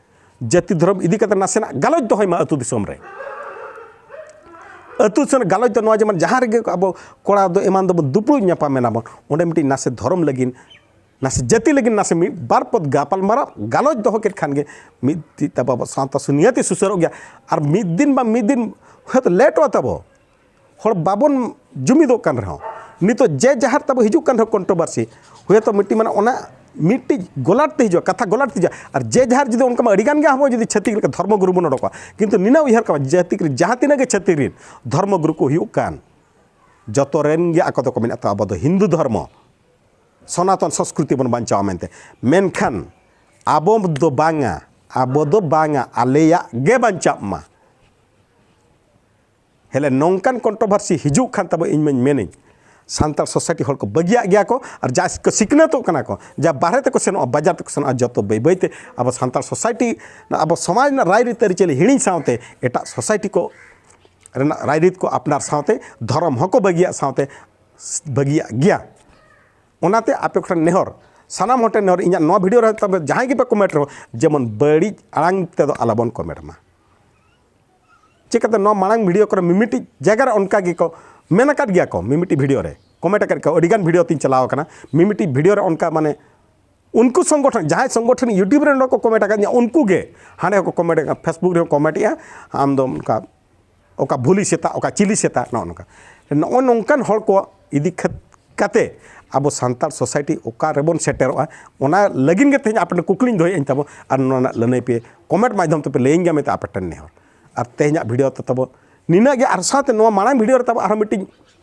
ᱡᱟᱹᱛᱤ ᱫᱷᱚᱨᱚᱢ ᱤᱫᱤ ᱠᱟᱛᱮ ᱱᱟᱥᱮᱱᱟᱜ ᱜᱟᱞᱚᱪ ᱫᱚᱦᱚᱭ ᱢᱟ ᱟᱹᱛᱩ ᱫᱤᱥᱚᱢ ᱨᱮ᱾ ᱟᱹᱛᱩ ᱫᱤᱥᱚᱢ ᱨᱮ ᱜᱟᱞᱚᱪ ᱫᱚ ᱱᱚᱣᱟ, ᱡᱮᱢᱚᱱ ᱡᱟᱦᱟᱸ ᱨᱮᱜᱮ ᱟᱵᱚ ᱠᱚᱲᱟ ᱫᱚ ᱮᱢᱟᱱ ᱫᱚᱵᱚᱱ ᱫᱩᱯᱲᱩᱵ ᱧᱟᱯᱟᱢ ᱮᱱᱟ ᱵᱚᱱ, ᱚᱸᱰᱮ ᱢᱤᱫᱴᱤᱡ ᱱᱟᱥᱮ ᱫᱷᱚᱨᱚᱢ ᱞᱟᱹᱜᱤᱫ ᱱᱟᱥᱮ ᱡᱟᱹᱛᱤ ᱞᱟᱹᱜᱤᱫ ᱱᱟᱥᱮ ᱢᱤᱫ ᱵᱟᱨ ᱯᱚᱫ ᱜᱟᱯᱟᱞ ᱢᱟᱨᱟᱣ ᱜᱟᱞᱚᱪ ᱫᱚᱦᱚ ᱠᱮᱫ ᱠᱷᱟᱱ ᱜᱮ ᱢᱤᱫ ᱛᱤ ᱛᱟᱵᱚ ᱟᱵᱚ ᱥᱟᱶᱛᱟ ᱥᱩᱱᱤᱭᱟᱹᱛᱮ ᱥᱩᱥᱟᱹᱨᱚᱜ ᱜᱮᱭᱟ᱾ ᱟᱨ ᱢᱤᱫ ᱫᱤᱱ ᱵᱟ ᱢᱤᱫ ᱫᱤᱱ ᱦᱚᱭᱛᱳ ᱞᱮᱴᱚᱜᱼᱟ ᱛᱟᱵᱚ, ᱦᱚᱲ ᱵᱟᱵᱚᱱ ᱡᱩᱢᱤᱫᱚᱜ ᱠᱟᱱ ᱨᱮᱦᱚᱸ, ᱱᱤᱛᱚᱜ ᱡᱮ ᱡᱟᱦᱟᱨ ᱛᱟᱵᱚ ᱦᱤᱡᱩᱜ ᱠᱟᱱ ᱨᱮᱦᱚᱸ ᱠᱚᱱᱴᱨᱳᱵᱷᱟᱨᱥᱤ, ᱦᱚᱭᱛᱳ ᱢᱤᱫᱴᱤᱡ ᱢᱟᱱᱮ ᱚᱱᱟ ᱢᱤᱫᱴᱤᱡ ᱜᱚᱞᱟᱴ ᱛᱮ ᱦᱤᱡᱩᱜᱼᱟ, ᱠᱟᱛᱷᱟ ᱜᱚᱞᱟᱴ ᱛᱮ ᱦᱤᱡᱩᱜᱼᱟ᱾ ᱟᱨ ᱡᱮ ᱡᱟᱦᱟᱨ ᱡᱩᱫᱤ ᱚᱱᱠᱟ ᱢᱟ ᱟᱹᱰᱤ ᱜᱟᱱ ᱜᱮ ᱟᱵᱚ ᱡᱩᱫᱤ ᱪᱷᱟᱹᱛᱤᱠ ᱞᱮᱠᱟ ᱫᱷᱚᱨᱢᱚ ᱜᱩᱨᱩ ᱵᱚᱱ ᱚᱰᱚᱠᱚᱜᱼᱟ, ᱠᱤᱱᱛᱩ ᱱᱤᱱᱟᱹᱜ ᱩᱭᱦᱟᱹᱨ ᱠᱟᱜ ᱢᱟ, ᱡᱟᱹᱛᱤᱠ ᱨᱮ ᱡᱟᱦᱟᱸ ᱛᱤᱱᱟᱹᱜ ᱜᱮ ᱪᱷᱟᱹᱛᱤᱠ ᱨᱤᱱ ᱫᱷᱚᱨᱢᱚ ᱜᱩᱨᱩ ᱠᱚ ᱦᱩᱭᱩᱜ ᱠᱟᱱ, ᱡᱚᱛᱚ ᱨᱮᱱ ᱜᱮ ᱟᱠᱚ ᱫᱚᱠᱚ ᱢᱮᱱᱟ, ᱛᱚ ᱟᱵᱚ ᱫᱚ ᱦᱤᱱᱫᱩ ᱫᱷᱚᱨᱢᱚ, ᱥᱚᱱᱟᱛᱚᱱ ᱥᱚᱸᱥᱠᱨᱤᱛᱤ ᱵᱚᱱ ᱵᱟᱧᱪᱟᱣᱟ ᱢᱮᱱᱛᱮ᱾ ᱢᱮᱱᱠᱷᱟᱱ ᱟᱵᱚ ᱫᱚ ᱵᱟᱝᱟ, ᱟᱵᱚ ᱫᱚ ᱵᱟᱝᱟ, ᱟᱞᱮᱭᱟᱜ ᱜᱮ ᱵᱟᱧᱪᱟᱜ ᱢᱟ᱾ ᱦᱮᱞᱮ ᱱᱚᱝᱠᱟᱱ ᱠᱚᱱᱴᱨᱳᱵᱷᱟᱨᱥᱤ ᱦᱤᱡᱩᱜ ᱠᱷᱟᱱ ᱛᱟᱵᱚ, ᱤᱧ ᱢᱟᱧ ᱢᱮᱱᱟᱹᱧ, ᱥᱟᱱᱛᱟᱲ ᱥᱳᱥᱟᱭᱴᱤ ᱦᱚᱲ ᱠᱚ ᱵᱟᱹᱜᱤᱭᱟᱜ ᱜᱮᱭᱟ ᱠᱚ, ᱟᱨ ᱡᱟᱦᱟᱸᱭ ᱠᱚ ᱥᱤᱠᱷᱱᱟᱹᱛᱚᱜ ᱠᱟᱱᱟ ᱠᱚ, ᱡᱟ ᱵᱟᱦᱨᱮ ᱛᱮᱠᱚ ᱥᱮᱱᱚᱜᱼᱟ, ᱵᱟᱡᱟᱨ ᱛᱮᱠᱚ ᱥᱮᱱᱚᱜᱼᱟ, ᱡᱚᱛᱚ ᱵᱟᱹᱭ ᱵᱟᱹᱭ ᱛᱮ ᱟᱵᱚ ᱥᱟᱱᱛᱟᱲ ᱥᱳᱥᱟᱭᱴᱤ, ᱟᱵᱚ ᱥᱚᱢᱟᱡᱽ ᱨᱮᱱᱟᱜ ᱨᱟᱭᱨᱤᱛ ᱟᱹᱨᱤᱪᱟᱹᱞᱤ ᱦᱤᱲᱤᱧ ᱥᱟᱶᱛᱮ ᱮᱴᱟᱜ ᱥᱳᱥᱟᱭᱴᱤ ᱠᱚ ᱨᱮᱱᱟᱜ ᱨᱟᱭᱨᱤᱛ ᱠᱚ ᱟᱯᱱᱟᱨ ᱥᱟᱶᱛᱮ ᱫᱷᱚᱨᱚᱢ ᱦᱚᱸᱠᱚ ᱵᱟᱹᱜᱤᱭᱟᱜ ᱥᱟᱶᱛᱮ ᱵᱟᱹᱜᱤᱭᱟᱜ ᱜᱮᱭᱟ᱾ ᱚᱱᱟᱛᱮ ᱟᱯᱮ ᱠᱚᱴᱷᱮᱱ ᱱᱮᱦᱚᱨ, ᱥᱟᱱᱟᱢ ᱦᱚᱲ ᱴᱷᱮᱱ ᱱᱮᱦᱚᱨ, ᱤᱧᱟᱹᱜ ᱱᱚᱣᱟ ᱵᱷᱤᱰᱤᱭᱳ ᱨᱮ ᱛᱚᱵᱮ ᱡᱟᱦᱟᱸᱭ ᱜᱮᱯᱮ ᱠᱚᱢᱮᱱᱴ ᱨᱮᱦᱚᱸ, ᱡᱮᱢᱚᱱ ᱵᱟᱹᱲᱤᱡ ᱟᱲᱟᱝ ᱛᱮᱫᱚ ᱟᱞᱚᱵᱚᱱ ᱠᱚᱢᱮᱱᱴ ᱢᱟ᱾ ᱪᱤᱠᱟᱹᱛᱮ ᱱᱚᱣᱟ ᱢᱟᱲᱟᱝ ᱵᱷᱤᱰᱤᱭᱳ ᱠᱚᱨᱮ ᱢᱤᱢᱤᱫᱴᱤᱡ ᱡᱟᱭᱜᱟ ᱨᱮ ᱚᱱᱠᱟ ᱜᱮᱠᱚ ᱢᱮᱱ ᱟᱠᱟᱫ ᱜᱮᱭᱟ ᱠᱚ, ᱢᱤᱢᱤᱫᱴᱤᱡ ᱵᱷᱤᱰᱤᱭᱳ ᱨᱮ ᱠᱚᱢᱮᱱᱴ ᱟᱠᱟᱫ ᱜᱮᱭᱟ ᱠᱚ, ᱟᱹᱰᱤᱜᱟᱱ ᱵᱷᱤᱰᱤᱭᱳ ᱛᱤᱧ ᱪᱟᱞᱟᱣ ᱟᱠᱟᱱᱟ, ᱢᱤᱢᱤᱫᱴᱤᱡ ᱵᱷᱤᱰᱤᱭᱳ ᱨᱮ ᱚᱱᱠᱟ ᱢᱟᱱᱮ ᱩᱱᱠᱩ ᱥᱚᱝᱜᱚᱴᱷᱚᱱ, ᱡᱟᱦᱟᱸᱭ ᱥᱚᱝᱜᱚᱴᱷᱚᱱ YouTube ᱨᱮ ᱱᱚᱰᱮ ᱠᱚ ᱠᱚᱢᱮᱱᱴ ᱟᱠᱟᱫᱤᱧᱟ, ᱩᱱᱠᱩ ᱜᱮ ᱦᱟᱸᱰᱮ ᱦᱚᱸᱠᱚ ᱠᱚᱢᱮᱱᱴ ᱮᱫᱼᱟ, Facebook ᱨᱮᱦᱚᱸ ᱠᱚᱢᱮᱱᱴ ᱮᱫᱼᱟ, ᱟᱢ ᱫᱚ ᱚᱱᱠᱟ ᱚᱠᱟ ᱵᱷᱩᱞᱤ ᱥᱮᱛᱟ, ᱚᱠᱟ ᱪᱤᱞᱤ ᱥᱮᱛᱟ, ᱱᱚᱜᱼᱚ ᱱᱚᱝᱠᱟ᱾ ᱱᱚᱜᱼᱚ ᱱᱚᱝᱠᱟᱱ ᱦᱚᱲ ᱠᱚ ᱤᱫᱤ ᱠᱷᱟᱹᱛ-, ᱠᱟᱛᱮ ᱟᱵᱚ ᱥᱟᱱᱛᱟᱲ ᱥᱳᱥᱟᱭᱴᱤ ᱚᱠᱟ ᱨᱮᱵᱚᱱ ᱥᱮᱴᱮᱨᱚᱜᱼᱟ, ᱚᱱᱟ ᱞᱟᱹᱜᱤᱫ ᱜᱮ ᱛᱮᱦᱮᱧ ᱟᱯᱮ ᱴᱷᱮᱱ ᱠᱩᱠᱞᱤᱧ ᱫᱚᱦᱚᱭᱮᱫᱼᱟᱹᱧ ᱛᱟᱵᱚ, ᱟᱨ ᱱᱚᱣᱟ ᱨᱮᱱᱟᱜ ᱞᱟᱹᱱᱟᱹᱭ ᱯᱮ ᱠᱚᱢᱮᱱᱴ ᱢᱟᱫᱽᱫᱷᱚᱢ ᱛᱮᱯᱮ ᱞᱟᱹᱭᱟᱹᱧ ᱜᱮᱭᱟ ᱢᱮᱱᱛᱮ ᱟᱯᱮ ᱴᱷᱮᱱ ᱱᱮᱦᱚᱨ᱾ ᱟᱨ ᱛᱮᱦᱮᱧᱟᱜ ᱵᱷᱤᱰᱤᱭᱳ ᱫᱚ ᱛᱟᱵᱚ ᱱᱤᱱᱟᱹᱜ ᱜᱮ, ᱟᱨ ᱥᱟᱶᱛᱮ ᱱᱚᱣᱟ ᱢᱟᱲᱟᱝ ᱵᱷᱤᱰᱤᱭᱳ ᱨᱮ ᱛᱟᱵᱚ ᱟᱨᱦᱚᱸ ᱢᱤᱫᱴᱤᱡ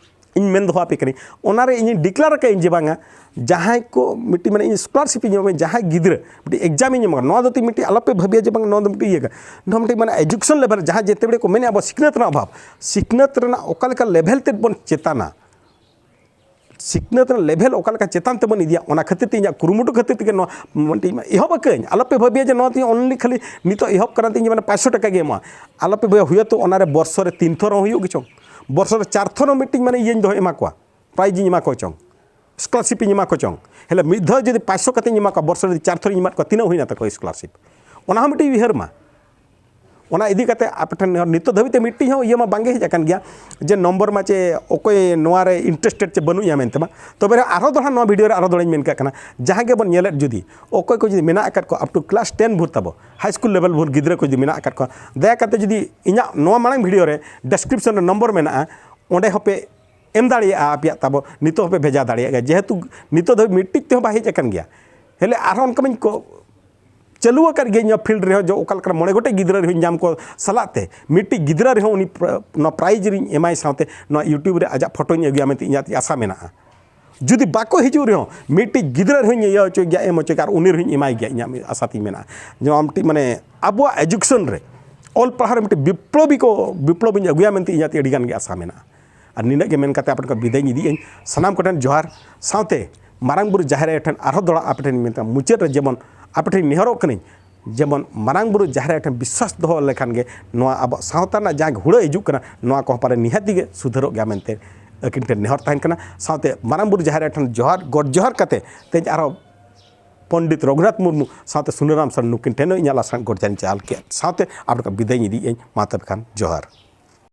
ᱤᱧ ᱢᱮᱱ ᱫᱚᱦᱚ ᱟᱯᱮ ᱠᱟᱹᱱᱟᱹᱧ, ᱚᱱᱟᱨᱮ ᱤᱧᱤᱧ ᱰᱤᱠᱞᱮᱭᱟᱨ ᱟᱠᱟᱫ ᱟᱹᱧ ᱡᱮ ᱵᱟᱝᱟ, ᱡᱟᱦᱟᱸᱭ ᱠᱚ ᱢᱤᱫᱴᱤᱡ ᱢᱟᱱᱮ ᱤᱧ ᱥᱠᱚᱞᱟᱨᱥᱤᱯ ᱤᱧ ᱮᱢᱟ, ᱡᱟᱦᱟᱸᱭ ᱜᱤᱫᱽᱨᱟᱹ ᱢᱤᱫᱴᱤᱡ ᱮᱠᱡᱟᱢ ᱤᱧ ᱮᱢᱟ, ᱱᱚᱣᱟ ᱫᱚ ᱛᱤᱧ ᱢᱤᱫᱴᱤᱡ ᱟᱞᱚᱯᱮ ᱵᱷᱟᱹᱵᱤᱭᱟ ᱡᱮ ᱵᱟᱝ ᱱᱚᱣᱟ ᱫᱚ ᱢᱤᱫᱴᱤᱡ ᱤᱭᱟᱹ ᱠᱟᱱᱟ, ᱱᱚᱣᱟ ᱢᱤᱫᱴᱤᱡ ᱢᱟᱱᱮ ᱮᱡᱩᱠᱮᱥᱚᱱ ᱞᱮᱵᱮᱞ, ᱡᱟᱦᱟᱸ ᱡᱮᱛᱮ ᱵᱮᱲᱮ ᱠᱚ ᱢᱮᱱᱮᱫᱼᱟ ᱟᱵᱚ ᱥᱤᱠᱷᱱᱟᱹᱛ ᱨᱮᱱᱟᱜ ᱚᱵᱷᱟᱵᱽ, ᱥᱤᱠᱷᱱᱟᱹᱛ ᱨᱮᱱᱟᱜ ᱚᱠᱟ ᱞᱮᱠᱟ ᱞᱮᱵᱷᱮᱞ ᱛᱮᱫ ᱵᱚᱱ ᱪᱮᱛᱟᱱᱟ, ᱥᱤᱠᱷᱱᱟᱹᱛ ᱨᱮᱱᱟᱜ ᱞᱮᱵᱷᱮᱞ ᱚᱠᱟ ᱞᱮᱠᱟ ᱪᱮᱛᱟᱱ ᱛᱮᱵᱚᱱ ᱤᱫᱤᱭᱟ, ᱚᱱᱟ ᱠᱷᱟᱹᱛᱤᱨ ᱛᱮ ᱤᱧᱟᱹᱜ ᱠᱩᱨᱩᱢᱩᱴᱩ ᱠᱷᱟᱹᱛᱤᱨ ᱛᱮᱜᱮ ᱱᱚᱣᱟ ᱢᱤᱫᱴᱤᱡ ᱮᱦᱚᱵ ᱟᱠᱟᱫᱟᱹᱧ᱾ ᱟᱞᱚᱯᱮ ᱵᱷᱟᱹᱵᱤᱭᱟ ᱡᱮ ᱱᱚᱣᱟ ᱛᱮ ᱤᱧ only ᱠᱷᱟᱹᱞᱤ ᱱᱤᱛᱚᱜ ᱮᱦᱚᱵ ᱠᱟᱱᱟ ᱛᱤᱧ ᱡᱮ ᱢᱟᱱᱮ ᱯᱟᱸᱪᱥᱚ ᱴᱟᱠᱟ ᱜᱮ ᱮᱢᱚᱜᱼᱟ, ᱟᱞᱚᱯᱮ ᱵᱷᱟᱹᱵᱤᱭᱟ, ᱦᱩᱭᱩᱜᱼᱟ ᱛᱚ ᱚᱱᱟᱨᱮ ᱵᱚᱨᱥᱚ ᱨᱮ ᱛᱤᱱ ᱛᱷᱚᱨ ᱦᱚᱸ ᱦᱩᱭᱩᱜ ᱜᱮᱪᱚᱝ, ᱵᱚᱨᱥᱚ ᱨᱮ ᱪᱟᱨ ᱛᱷᱚᱨ ᱦᱚᱸ ᱢᱤᱫᱴᱤᱡ ᱢᱟᱱᱮ ᱤᱭᱟᱹᱧ ᱫᱚᱦᱚ ᱮᱢᱟ ᱠᱚᱣᱟ, ᱯᱨᱟᱭᱤᱡᱽ ᱤᱧ ᱮᱢᱟ ᱠᱚ ᱪᱚᱝ, ᱥᱠᱚᱞᱟᱨᱥᱤᱯ ᱤᱧ ᱮᱢᱟ ᱠᱚ ᱪᱚᱝ, ᱦᱮᱞᱮ ᱢᱤᱫ ᱫᱷᱟᱣ ᱡᱩᱫᱤ ᱯᱟᱸᱪᱥᱚ ᱠᱟᱛᱮᱧ ᱮᱢᱟ ᱠᱚᱣᱟ, ᱵᱚᱨᱥᱚ ᱨᱮ ᱡᱩᱫᱤ ᱪᱟᱨ ᱛᱷᱚᱨ ᱤᱧ ᱮᱢᱟ ᱠᱚᱣᱟ, ᱛᱤᱱᱟᱹᱜ ᱦᱩᱭᱱᱟ ᱛᱟᱠᱚ ᱥᱠᱚᱞᱟᱨᱥᱤᱯ? ᱚᱱᱟ ᱦᱚᱸ ᱢᱤᱫᱴᱤᱡ ᱩᱭᱦᱟᱹᱨ ᱢᱟ᱾ ᱚᱱᱟ ᱤᱫᱤ ᱠᱟᱛᱮ ᱟᱯᱮ ᱴᱷᱮᱱ ᱱᱤᱛᱚᱜ ᱫᱷᱟᱹᱵᱤᱡ ᱛᱮ ᱢᱤᱫᱴᱤᱡ ᱦᱚᱸ ᱤᱭᱟᱹ ᱢᱟ ᱵᱟᱝᱜᱮ ᱦᱮᱡ ᱟᱠᱟᱱ ᱜᱮᱭᱟ ᱡᱮ ᱱᱚᱢᱵᱚᱨ ᱢᱟ ᱪᱮ ᱚᱠᱚᱭ ᱱᱚᱣᱟ ᱨᱮ ᱤᱱᱴᱟᱨᱮᱥᱴᱮᱰ ᱪᱮ ᱵᱟᱹᱱᱩᱜ ᱭᱟ ᱢᱮᱱᱛᱮ ᱢᱟ᱾ ᱛᱚᱵᱮ ᱨᱮᱦᱚᱸ ᱟᱨᱦᱚᱸ ᱫᱚᱲᱦᱟ ᱱᱚᱣᱟ ᱵᱷᱤᱰᱤᱭᱳ ᱨᱮ ᱟᱨᱦᱚᱸ ᱫᱚᱲᱦᱟᱧ ᱢᱮᱱ ᱠᱟᱜ ᱠᱟᱱᱟ, ᱡᱟᱦᱟᱸ ᱜᱮᱵᱚᱱ ᱧᱮᱞᱮᱫ, ᱡᱩᱫᱤ ᱚᱠᱚᱭ ᱠᱚ ᱡᱩᱫᱤ ᱢᱮᱱᱟᱜ ᱟᱠᱟᱫ ᱠᱚᱣᱟ up to class ten ᱵᱷᱳᱨ ᱛᱟᱵᱚ, high school level ᱵᱷᱳᱨ ᱜᱤᱫᱽᱨᱟᱹ ᱠᱚ ᱡᱩᱫᱤ ᱢᱮᱱᱟᱜ ᱟᱠᱟᱫ ᱠᱚᱣᱟ, ᱫᱟᱭᱟ ᱠᱟᱛᱮ ᱡᱩᱫᱤ ᱤᱧᱟᱹᱜ ᱱᱚᱣᱟ ᱢᱟᱲᱟᱝ ᱵᱷᱤᱰᱤᱭᱳ ᱨᱮ ᱰᱮᱥᱠᱨᱤᱯᱥᱚᱱ ᱨᱮ ᱱᱚᱢᱵᱚᱨ ᱢᱮᱱᱟᱜᱼᱟ, ᱚᱸᱰᱮ ᱦᱚᱸᱯᱮ ᱮᱢ ᱫᱟᱲᱮᱭᱟᱜᱼᱟ, ᱟᱯᱮᱭᱟᱜ ᱛᱟᱵᱚ ᱱᱤᱛᱚᱜ ᱦᱚᱸᱯᱮ ᱵᱷᱮᱡᱟ ᱫᱟᱲᱮᱭᱟᱜ ᱜᱮᱭᱟ᱾ ᱡᱮᱦᱮᱛᱩ ᱱᱤᱛᱚᱜ ᱫᱷᱟᱹᱵᱤᱡ ᱢᱤᱫᱴᱤᱡ ᱛᱮᱦᱚᱸ ᱵᱟᱭ ᱦᱮᱡ ᱟᱠᱟᱱ ᱜᱮᱭᱟ᱾ ᱦᱮᱞᱮ ᱟᱨᱦᱚᱸ ᱚᱱᱠᱟ ᱢᱟᱧ ᱠᱚ ᱪᱟᱹᱞᱩ ᱟᱠᱟᱫ ᱜᱮᱭᱟ ᱤᱧᱟᱹᱜ ᱯᱷᱤᱞᱰ ᱨᱮᱦᱚᱸ, ᱡᱮ ᱚᱠᱟ ᱞᱮᱠᱟᱱ ᱢᱚᱬᱮ ᱜᱚᱴᱮᱡ ᱜᱤᱫᱽᱨᱟᱹ ᱨᱮᱦᱚᱸᱧ ᱧᱟᱢ ᱠᱚ ᱥᱟᱞᱟᱜ ᱛᱮ ᱢᱤᱫᱴᱤᱡ ᱜᱤᱫᱽᱨᱟᱹ ᱨᱮᱦᱚᱸ ᱩᱱᱤ ᱯᱨ-, ᱱᱚᱣᱟ ᱯᱨᱟᱭᱤᱡᱽ ᱨᱤᱧ ᱮᱢᱟᱭ ᱥᱟᱶᱛᱮ ᱱᱚᱣᱟ ᱭᱩᱴᱩᱵᱽ ᱨᱮ ᱟᱡᱟᱜ ᱯᱷᱳᱴᱳᱧ ᱟᱹᱜᱩᱭᱟ ᱢᱮᱱᱛᱮ ᱤᱧᱟᱹᱜ ᱟᱥᱟ ᱢᱮᱱᱟᱜᱼᱟ᱾ ᱡᱩᱫᱤ ᱵᱟᱠᱚ ᱦᱤᱡᱩᱜ ᱨᱮᱦᱚᱸ ᱢᱤᱫᱴᱤᱡ ᱜᱤᱫᱽᱨᱟᱹ ᱨᱮᱦᱚᱸᱧ ᱤᱭᱟᱹ ᱦᱚᱪᱚᱭ ᱜᱮᱭᱟ, ᱮᱢ ᱦᱚᱪᱚᱭ ᱜᱮᱭᱟ, ᱟᱨ ᱩᱱᱤ ᱨᱮᱦᱚᱸᱧ ᱮᱢᱟᱭ ᱜᱮᱭᱟ, ᱤᱧᱟᱹᱜ ᱟᱥᱟ ᱛᱤᱧ ᱢᱮᱱᱟᱜᱼᱟ᱾ ᱡᱮ ᱱᱚᱣᱟ ᱢᱤᱫᱴᱤᱡ ᱢᱟᱱᱮ ᱟᱵᱚᱣᱟᱜ ᱮᱡᱩᱠᱮᱥᱚᱱ ᱨᱮ ᱚᱞ ᱯᱟᱲᱦᱟᱣ ᱨᱮ ᱢᱤᱫᱴᱤᱡ ᱵᱤᱯᱞᱚᱵᱤ ᱠᱚ, ᱵᱤᱯᱞᱚᱵᱤᱧ ᱟᱹᱜᱩᱭᱟ ᱢᱮᱱᱛᱮ ᱤᱧᱟᱹᱜ ᱟᱹᱰᱤ ᱜᱟᱱ ᱜᱮ ᱟᱥᱟ ᱢᱮᱱᱟᱜᱼᱟ᱾ ᱟᱨ ᱱᱤᱱᱟᱹᱜ ᱜᱮ ᱢᱮᱱ ᱠᱟᱛᱮ ᱟᱯᱮ ᱴᱷᱮᱱ ᱠᱷᱚᱱ ᱵᱤᱫᱟᱹᱭ ᱤᱧ ᱤᱫᱤᱭᱮᱫ ᱟᱹᱧ᱾ ᱥᱟᱱᱟᱢ ᱠᱚᱴᱷᱮᱱ ᱡᱚᱦᱟᱨ, ᱥᱟᱶᱛᱮ ᱢᱟᱨᱟᱝ ᱵᱩᱨᱩ ᱡᱟᱦᱮᱨ ᱟᱭᱳ ᱴᱷᱮᱱ ᱟᱨᱦᱚᱸ ᱫᱚᱲᱦᱟ ᱟᱯᱮ ᱴᱷᱮᱱ ᱢᱮᱛᱟᱜᱼᱟ, ᱢᱩᱪᱟᱹᱫ ᱨᱮ ᱡᱮᱢᱚᱱ ᱟᱯᱮ ᱴᱷᱮᱱ ᱱᱮᱦᱚᱨᱚᱜ ᱠᱟᱹᱱᱟᱹᱧ, ᱡᱮᱢᱚᱱ ᱢᱟᱨᱟᱝ ᱵᱩᱨᱩ ᱡᱟᱦᱮᱨ ᱟᱭᱳ ᱴᱷᱮᱱ ᱵᱤᱥᱣᱟᱥ ᱫᱚᱦᱚ ᱞᱮᱠᱷᱟᱱ ᱜᱮ ᱱᱚᱣᱟ ᱟᱵᱚ ᱥᱟᱶᱛᱟ ᱨᱮᱱᱟᱜ ᱡᱟᱦᱟᱸ ᱦᱩᱲᱟᱹ ᱦᱤᱡᱩᱜ ᱠᱟᱱᱟ, ᱱᱚᱣᱟ ᱠᱚᱦᱚᱸ ᱯᱟᱞᱮ ᱱᱤᱦᱟᱹᱛᱤ ᱜᱮ ᱥᱩᱫᱷᱟᱹᱨᱚᱜ ᱜᱮᱭᱟ ᱢᱮᱱᱛᱮ ᱟᱹᱠᱤᱱ ᱴᱷᱮᱱ ᱱᱮᱦᱚᱨ ᱛᱟᱦᱮᱱ ᱠᱟᱱᱟ᱾ ᱥᱟᱶᱛᱮ ᱢᱟᱨᱟᱝ ᱵᱩᱨᱩ ᱡᱟᱦᱮᱨ ᱟᱭᱳ ᱴᱷᱮᱱ ᱡᱚᱦᱟᱨ, ᱜᱚᱰ ᱡᱚᱦᱟᱨ ᱠᱟᱛᱮ ᱛᱮᱦᱮᱧ ᱟᱨᱦᱚᱸ ᱯᱚᱱᱰᱤᱛ ᱨᱚᱜᱷᱩᱱᱟᱛᱷ ᱢᱩᱨᱢᱩ ᱥᱟᱶᱛᱮ ᱥᱩᱱᱟᱹᱨᱟᱢ ᱥᱚᱨᱮᱱ ᱱᱩᱠᱤᱱ ᱴᱷᱮᱱ ᱦᱚᱸ ᱤᱧᱟᱹᱜ ᱞᱟᱥᱟᱲ ᱜᱚᱰ ᱡᱚᱦᱟᱨᱤᱧ ᱪᱟᱞ ᱠᱮᱫ ᱥᱟᱶᱛᱮ ᱟᱯᱮ ᱠᱚ ᱵᱤᱫᱟᱹᱭ ᱤᱧ ᱤᱫᱤᱭᱮᱫ ᱟᱹᱧ᱾ ᱢᱟ ᱛᱚᱵᱮ ᱠᱷᱟᱱ ᱡᱚᱦᱟᱨ᱾